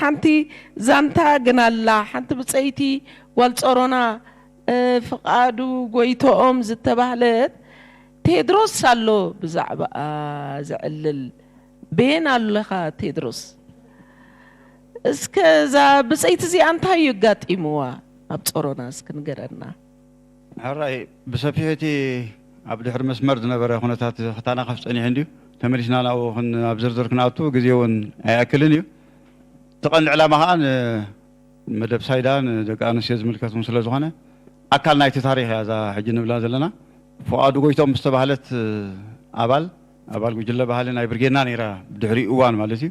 ሓንቲ ዛንታ ግን ኣላ። ሓንቲ ብጸይቲ ጓል ጾሮና፣ እ፣ ፍቓዱ ጎይቶኦም ዝተባህለት ቴድሮስ ኣሎ ብዛዕባኣ ዘዕልል። በየን ኣለኻ ቴድሮስ? እስከ እዛ ብጸይቲ እዚኣ እንታይ እዩ ኣጋጢምዋ ኣብ ጾሮና እስኪ ንገረና። ሕራይ ብሰፊሑ እቲ ኣብ ድሕሪ መስመር ዝነበረ ኩነታት ክተናኸፍ ጸኒሑ እንድዩ። ተመሊስና ናብኡ ክን-፣ ኣብ ዝርዝር ክንኣቱ ግዜ እውን ኣይኣክልን እዩ። እቲ ቀንዲ ዕላማ ከኣ ንመደብ ሳይዳ ንደቂ ኣንስትዮ ዝምልከት እውን ስለ ዝኾነ ኣካል ናይቲ ታሪኽ እያ እዛ ሕጂ ንብላ ዘለና። ፍቓዱ ጎይቶም ዝተባህለት ኣባል፣ ኣባል ጉጅለ ባህሊ ናይ ብርጌድና ነይራ ብድሕሪ እዋን ማለት እዩ።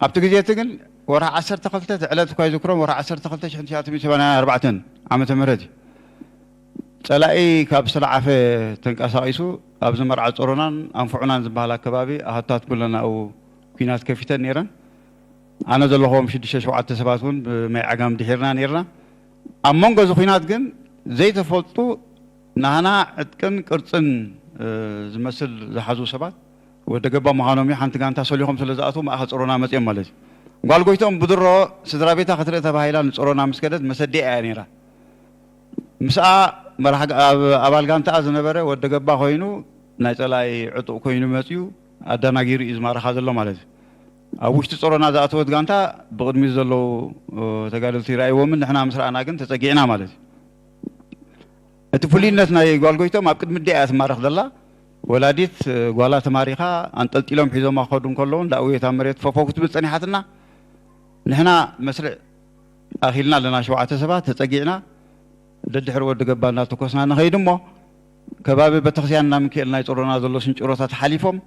ኣብቲ ግዜ እቲ ግን ወርሒ ዓሰርተ ክልተ እቲ ዕለት እኳ ይዝክሮም፣ ወርሒ ዓሰርተ ክልተ ሽሕን ትሽዓተ ሚእትን ሰማንያን ኣርባዕተን ዓመተ ምህረት እዩ። ጸላኢ ካብ ዝተለዓፈ ተንቀሳቒሱ ኣብዚ መርዓ ጾሮናን ኣንፍዑናን ዝበሃል ኣከባቢ ኣሃታት ኩለን ኣብኡ ኲናት ከፊተን ነይረን። ኣነ ዘለኹዎም ሽዱሽተ ሸውዓተ ሰባት እውን ብማይ ዓጋም ድሒርና ነይርና። ኣብ መንጎ እዚ ኲናት ግን ዘይተፈልጡ ናህና ዕጥቅን ቅርጽን፣ እ፣ ዝመስል ዝሓዙ ሰባት ወደ ገባ ምዃኖም እዩ። ሓንቲ ጋንታ ሰሊኾም ስለ ዝኣትዉ ማእኸል ጾሮና መጺኦም ማለት እዩ። ጓል ጎይቶም ብድሮ ስድራ ቤታ ክትርኢ ተባሂላ ንጾሮና ምስ ከደት መሰዲኣ እያ ነይራ። ምስኣ መራሕ ጋ-፣ ኣብ-፣ ኣባል ጋንታኣ ዝነበረ ወደ ገባ ኮይኑ ናይ ጸላኢ ዕጡቕ ኮይኑ መጺኡ ኣደናጊሩ እዩ ዝማርኻ ዘሎ ማለት እዩ። ኣብ ውሽጢ ጾሮና ዝኣተወት ጋንታ ብቕድሚት ዘለዉ፣ እ፣ ተጋደልቲ ይረኣይዎምን ንሕና ምስ ረኣና ግን ተጸጊዕና ማለት እዩ። እቲ ፍሉይነት ናይ ጓል ጎይቶም ኣብ ቅድሚ ኣዲኣ እያ ትማረኽ ዘላ። ወላዲት፣ እ፣ ጓላ ተማሪኻ ኣንጠልጢሎም ሒዞማ ክኸዱ እንከለዉ እንዳእውየት ኣብ መሬት ፈፈው ክትብል ጸኒሓትና። ንሕና መስርዕ ኣኺልና ኣለና ሸውዓተ ሰባት ተጸጊዕና ደድሕሪ ወዲ ገባ እናተኮስና ንኸይድ እሞ ከባቢ ቤተክርስትያን እና ሚካኤል ናይ ጾሮና ዘሎ ስንጭሮታት ሓሊፎም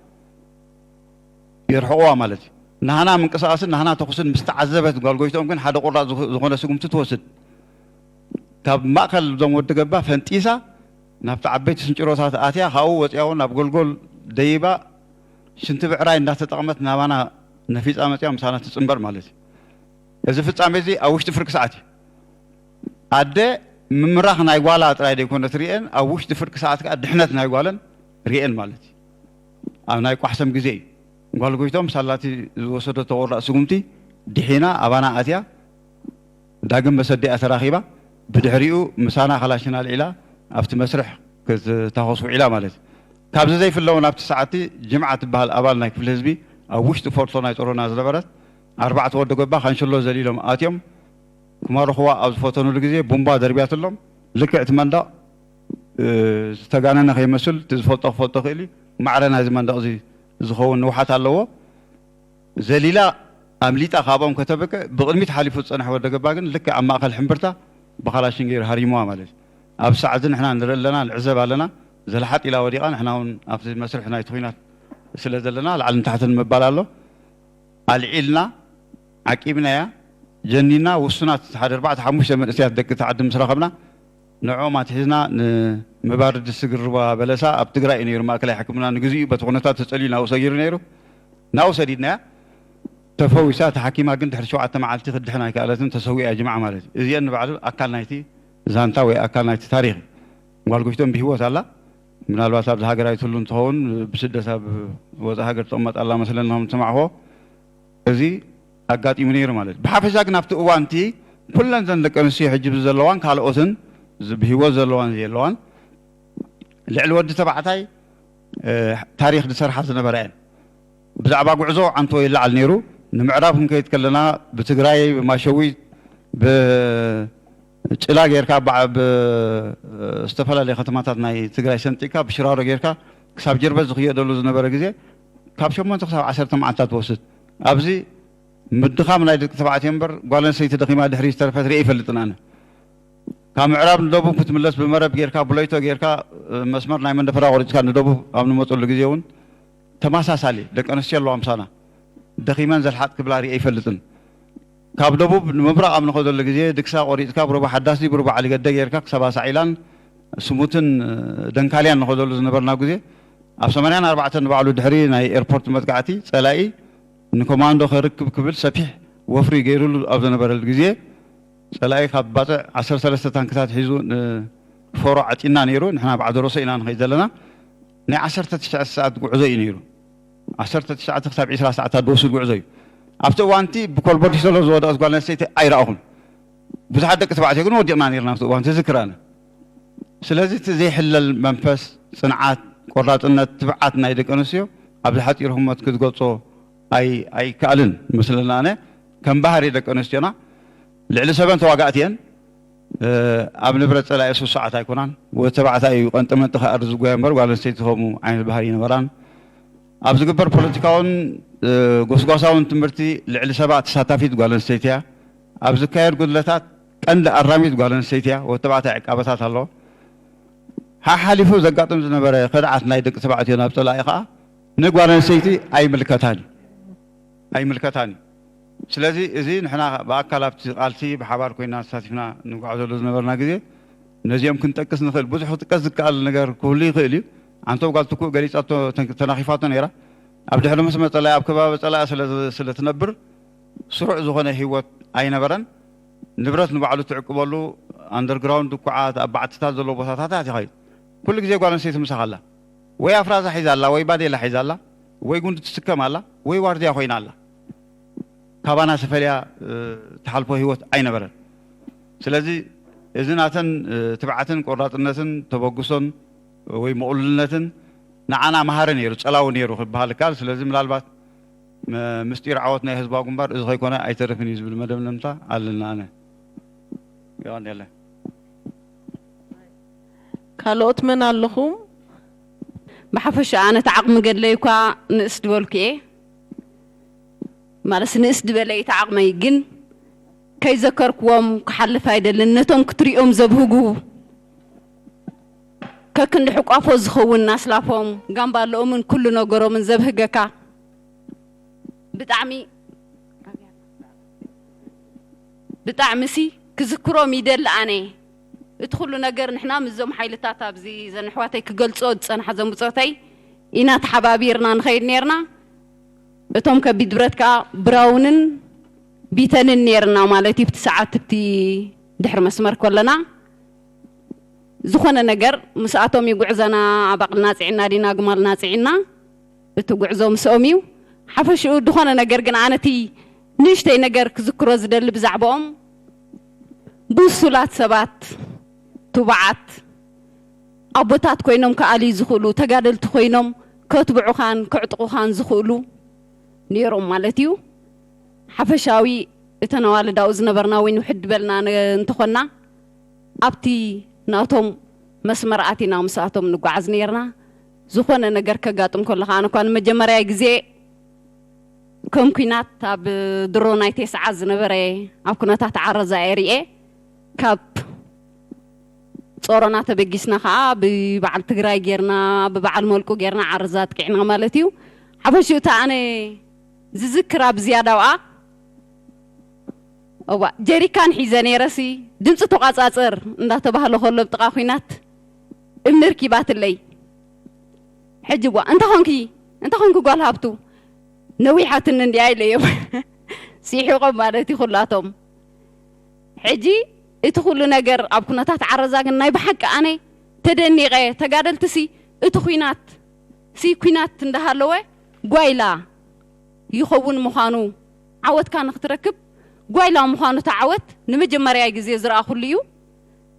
የርሕቑዋ ማለት እዩ። ናህና ምንቅስቓስን ናህና ተኹስን ምስ ተዓዘበት ጓል ጎይቶም ግን ሓደ ቁራጽ ዝኾ-፣ ዝኾነ ስጉምቲ ትወስድ። ካብ ማእከል እዞም ወዲ ገባ ፈንጢሳ ናብቲ ዓበይቲ ስንጭሮታት ኣትያ ካብኡ ወፂኣ እውን ናብ ጎልጎል ደይባ ሽንቲ ብዕራይ እንዳተጠቕመት ናባና ነፊፃ መፅያ ምሳና ትፅንበር ማለት እዩ። እዚ ፍጻሜ እዚ ኣብ ውሽጢ ፍርቂ ሰዓት እዩ። ኣደ ምምራኽ ናይ ጓላ ጥራይ ዘይኮነት ርኤን ኣብ ውሽጢ ፍርቂ ሰዓት ከዓ ድሕነት ናይ ጓለን ርኤን ማለት እዩ። ኣብ ናይ ቋሕሰም ግዜ እዩ። ጓል ጎይቶም ሳላቲ ዝወሰደቶ ወራእ ስጉምቲ ድሒና ኣባና ኣትያ ዳግም መሰዲኣ ተራኺባ ብድሕሪኡ ምሳና ካላሽን ኣልዒላ ኣብቲ መስርሕ ክትታኾስ ውዒላ ማለት እዩ። ካብዚ ዘይፍለውን ኣብቲ ሰዓቲ ጅምዓ ትበሃል ኣባል ናይ ክፍሊ ህዝቢ ኣብ ውሽጢ ፎርቶ ናይ ጦሮና ዝነበረት ኣርባዕተ ወዲ ጎባ ካንሸሎ ዘሊሎም ኣትዮም ክማርኽዋ ኣብ ዝፈተኑሉ ግዜ ቡምባ ደርብያትሎም ልክዕ እቲ መንደቕ ዝተጋነነ ከይመስል እቲ ዝፈልጦ ክፈልጦ ክእል እዩ። ማዕረ ናይዚ መንደቕ እዚ ዝኸውን ንውሓት ኣለዎ። ዘሊላ ኣምሊጣ ካብኦም ከተብቅዕ ብቕድሚት ሓሊፉ ዝጸንሐ ወዲ ገባ ግን ልክዕ ኣብ ማእከል ሕምብርታ ብካላሽን ገይሩ ሃሪምዋ ማለት እዩ። ኣብ ሳዕ እዚ ንሕና ንርኢ ኣለና፣ ንዕዘብ ኣለና። ዘልሓጥ ኢላ ወዲቓ ንሕና እውን ኣብቲ መስርሕ ናይቲ ኲናት ስለ ዘለና ላዕልን ታሕትን ምባል ኣሎ። ኣልዒልና ዓቂብናያ ጀኒና ውሱናት ሓደ ኣርባዕተ ሓሙሽተ መንእሰያት ደቂ እቲ ዓዲ ምስ ረኸብና ንዕኦም ኣትሒዝና ንምባርዲ ስግርባ በለሳ ኣብ ትግራይ እዩ ነይሩ ማእከላይ ሕክምና ንግዚኡ በቲ ኩነታት ተጸልዩ ናብኡ ሰጊሩ ነይሩ። ናብኡ ሰዲድናያ ተፈዊሳ ተሓኪማ ግን ድሕሪ ሸውዓተ መዓልቲ ክትድሕን ኣይከኣለትን ተሰዊኣ ጅምዓ ማለት እዩ። እዚአን ንባዕሉ ኣካል ናይቲ ዛንታ ወይ ኣካል ናይቲ ታሪኽ እዩ። ጓል ጎሽቶም ብህይወት ኣላ። ምናልባት ኣብዚ ሃገር ኣይትህሉን ትኸውን ብስደት ኣብ ወፃኢ ሃገር ትቕመጥ ኣላ መስለኒ ከም ዝሰማዕኹዎ እዚ ኣጋጢሙ ነይሩ ማለት እዩ። ብሓፈሻ ግን ኣብቲ እዋን እቲ ኩለን ዘን ደቂ ኣንስትዮ ሕጂ ዘለዋን ካልኦትን ብህይወት ዘለዋን ዘየለዋን ልዕሊ ወዲ ተባዕታይ ታሪኽ ዝሰርሓ ዝነበራ እየን። ብዛዕባ ጉዕዞ ዓንቶ ይለዓል ነይሩ። ንምዕራብ ክንከይድ ከለና ብትግራይ ብማሸዊት ብጭላ ጌርካ ብዓ- ብዝተፈላለየ ከተማታት ናይ ትግራይ ሰንጢቅካ ብሽራሮ ጌርካ ክሳብ ጀርበት ዝኽየደሉ ዝነበረ ግዜ ካብ ሸሞንተ ክሳብ ዓሰርተ መዓልታት ትወስድ። ኣብዚ ምድኻም ናይ ደቂ ተባዕትዮ እምበር ጓል ኣንስተይቲ ደኺማ ድሕሪ ዝተረፈት ርኤ ይፈልጥን ኣነ። ካብ ምዕራብ ንደቡብ ክትምለስ ብመረብ ጌርካ ብለይቶ ጌርካ መስመር ናይ መንደፈራ ቆሪፅካ ንደቡብ ኣብ ንመፀሉ ግዜ እውን ተመሳሳሊ ደቂ ኣንስትዮ ኣለዋ ምሳና ደኺመን ዘልሓጥ ክብላ ርኤ ይፈልጥን። ካብ ደቡብ ንምብራቕ ኣብ ንኸደሉ ግዜ ድግሳ ቆሪፅካ ብሩባ ሓዳስ ድዩ ብሩባ ዓሊገደ ጌርካ ክሳብ ኣሳዒላን ስሙትን ደንካልያን ንኸደሉ ዝነበርና ግዜ ኣብ ሰማንያን ኣርባዕተን ንባዕሉ ድሕሪ ናይ ኤርፖርት መጥቃዕቲ ፀላኢ ንኮማንዶ ከርክብ ክብል ሰፊሕ ወፍሪ ገይሩሉ ኣብ ዝነበረሉ ግዜ ፀላኢ ካብ ባፅዕ ዓሰርተ ሰለስተ ታንክታት ሒዙ ንፈሮ ዓፂና ነይሩ። ንሕና ኣብ ዓደሮሶ ኢና ንኸይድ ዘለና። ናይ ዓሰርተ ትሽዓተ ሰዓት ጉዕዞ እዩ ነይሩ። ዓሰርተ ትሽዓተ ክሳብ ዒስራ ሰዓታት ዝወስድ ጉዕዞ እዩ። ኣብቲ እዋንቲ ብኮልቦርዲ ስለ ዝወደቐት ጓል ኣንስተይቲ ኣይረኣኹን። ብዙሓት ደቂ ተባዕትዮ ግን ወዲቕና ነርና ኣብቲ እዋንቲ ዝክራነ። ስለዚ እቲ ዘይሕለል መንፈስ፣ ጽንዓት፣ ቆራጽነት፣ ትብዓት ናይ ደቂ ኣንስትዮ ኣብዚ ሓጺር ህሞት ክትገልጾ ኣይከኣልን ይመስለና። ኣነ ከም ባህሪ ደቂ ኣንስትዮና ልዕሊ ሰበን ተዋጋእቲ እየን። ኣብ ንብረት ጸላኢ ሱሱዓት ኣይኮናን። ወዲ ተባዕታይ እዩ ቀንጢ መንጢ ክኣሪ ዝጎየ እምበር ጓል ኣንስተይቲ ከምኡ ዓይነት ባህሪ ይነበራን። ኣብ ዝግበር ፖለቲካውን ጎስጓሳውን ትምህርቲ ልዕሊ ሰባ ተሳታፊት ጓል ኣንስተይቲ እያ። ኣብ ዝካየድ ጉድለታት ቀንዲ ኣራሚት ጓል ኣንስተይቲ እያ። ወዲ ተባዕታይ ዕቃበታት ኣለዎ። ሓሓሊፉ ዘጋጥም ዝነበረ ከድዓት ናይ ደቂ ተባዕትዮ ናብ ጸላኢ ከኣ ንጓል ኣንስተይቲ ኣይምልከታን እዩ ኣይምልከታን እዩ። ስለዚ እዚ ንሕና ብኣካል ኣብቲ ቃልሲ ብሓባር ኮይና ተሳቲፍና ንጓዓዘሉ ዝነበርና ግዜ ነዚኦም ክንጠቅስ ንኽእል። ብዙሕ ክጥቀስ ዝከኣል ነገር ክህሉ ይኽእል እዩ። ኣንቶ ጓል ትኩእ ገሊጻቶ ተን- ተናኺፋቶ ነይራ። ኣብ ድሕሪ መስመር ጸላኢ ኣብ ከባቢ ጸላኢ ስለ ስለ ትነብር ስሩዕ ዝኾነ ህይወት ኣይነበረን። ንብረት ንባዕሉ ትዕቅበሉ ኣንደርግራውንድ ድኩዓት ኣብ ባዕትታት ዘለዎ ቦታታት እያ ትኸይድ። ኩሉ ግዜ ጓል ኣንስተይቲ ምሳኻ ኣላ። ወይ ኣፍራዛ ሒዛ ኣላ፣ ወይ ባዴላ ሒዛ ኣላ፣ ወይ ጉንዲ ትስከም ኣላ፣ ወይ ዋርድያ ኮይና ኣላ። ካባና ተፈልያ ትሓልፎ ህይወት ኣይነበረን። ስለዚ እዚ ናተን ትብዓትን ቆራፅነትን ተበግሶን ወይ ምቕሉልነትን ንዓና መሃሪ ነይሩ፣ ፀላዊ ነይሩ ክበሃል ይከኣል። ስለዚ ምናልባት ምስጢር ዓወት ናይ ህዝባዊ ግንባር እዚ ከይኮነ ኣይተርፍን እዩ ዝብል መደምደምታ ኣለና። ኣነ የቐንየለ። ካልኦት መን ኣለኹም? ብሓፈሻ ኣነ እቲ ዓቕሚ ገድለይ እኳ ንእስ ዝበልኩ እየ። ማለትስ ንእስ ዝበለ እዩ እቲ ዓቕመይ፣ ግን ከይዘከርክዎም ክሓልፍ ኣይደልን። ነቶም ክትሪኦም ዘብህጉ ከክንዲ ሕቋፎ ዝኸውን ኣስላፎም፣ ጋምባለኦምን ኩሉ ነገሮምን ዘብህገካ ብጣዕሚ ብጣዕሚ ሲ ክዝክሮም ይደሊ ኣነ። እቲ ኩሉ ነገር ንሕና ምስዞም ሓይልታት ኣብዚ ዘን ኣሕዋተይ ክገልጾ ዝጸንሓ ዘን ብጾተይ ኢና ተሓባቢርና ንኸይድ ነርና። እቶም ከቢድ ብረት ከኣ ብራውንን ቢተንን ነርና ማለት እዩ። ብቲ ሰዓት ብቲ ድሕሪ መስመር ከለና ዝኾነ ነገር ምስኣቶም እዩ ጉዕዘና። ኣባቕልና ጽዒና ዲና ግማልና ጽዒና እቲ ጉዕዞ ምስኦም እዩ። ሓፈሽኡ ዝኾነ ነገር ግን ኣነቲ ንእሽተይ ነገር ክዝክሮ ዝደሊ ብዛዕባኦም ብሱላት ሰባት፣ ትቡዓት ኣቦታት ኮይኖም ክኣልዩ ዝኽእሉ፣ ተጋደልቲ ኮይኖም ከትብዑኻን ከዕጥቑኻን ዝኽእሉ ነይሮም ማለት እዩ። ሓፈሻዊ እተን ኣዋልድ ኣብኡ ዝነበርና እውን ውሕድ በልና እንተኾንና ኣብቲ ናቶም መስመር ኣቲና ምስኣቶም ንጓዓዝ ነይርና። ዝኾነ ነገር ከጋጥም ከሎ ከዓ ኣነ እኳ ንመጀመርያ ግዜ ከም ኲናት ኣብ ድሮ ናይ ቴስዓ ዝነበረ ኣብ ኩነታት ዓረዛ እየ ርኤ። ካብ ጾሮና ተበጊስና ከዓ ብበዓል ትግራይ ጌርና ብበዓል መልቁ ጌርና ዓረዛ ኣጥቂዕና ማለት እዩ። ሓፈሽኡ እታ ኣነ ዝዝክራ ብዝያዳ ኣብኣ እዋ ጀሪካን ሒዘ ነይረሲ ድምፂ ተቋፃፅር እንዳተባህለ ከሎ ብጥቓ ኲናት እምኒ ርኪባትለይ። ሕጂ እዋ እንተ ኾንኪ እንተ ኾንኪ ጓል ሃብቱ ነዊሓትኒ እንዲያ ኢለዮም። ስሒቖም ማለት እዩ ኩላቶም። ሕጂ እቲ ኩሉ ነገር ኣብ ኩነታት ዓረዛ ግን ናይ ብሓቂ ኣነ ተደኒቐ። ተጋደልትሲ እቲ ኲናት ሲ ኲናት እንዳሃለወ ጓይላ ይኸውን ምዃኑ ዓወትካ ንክትረክብ ጓይላ ምዃኑ እቲ ዓወት ንመጀመርያ ግዜ ዝረኣኹሉ እዩ።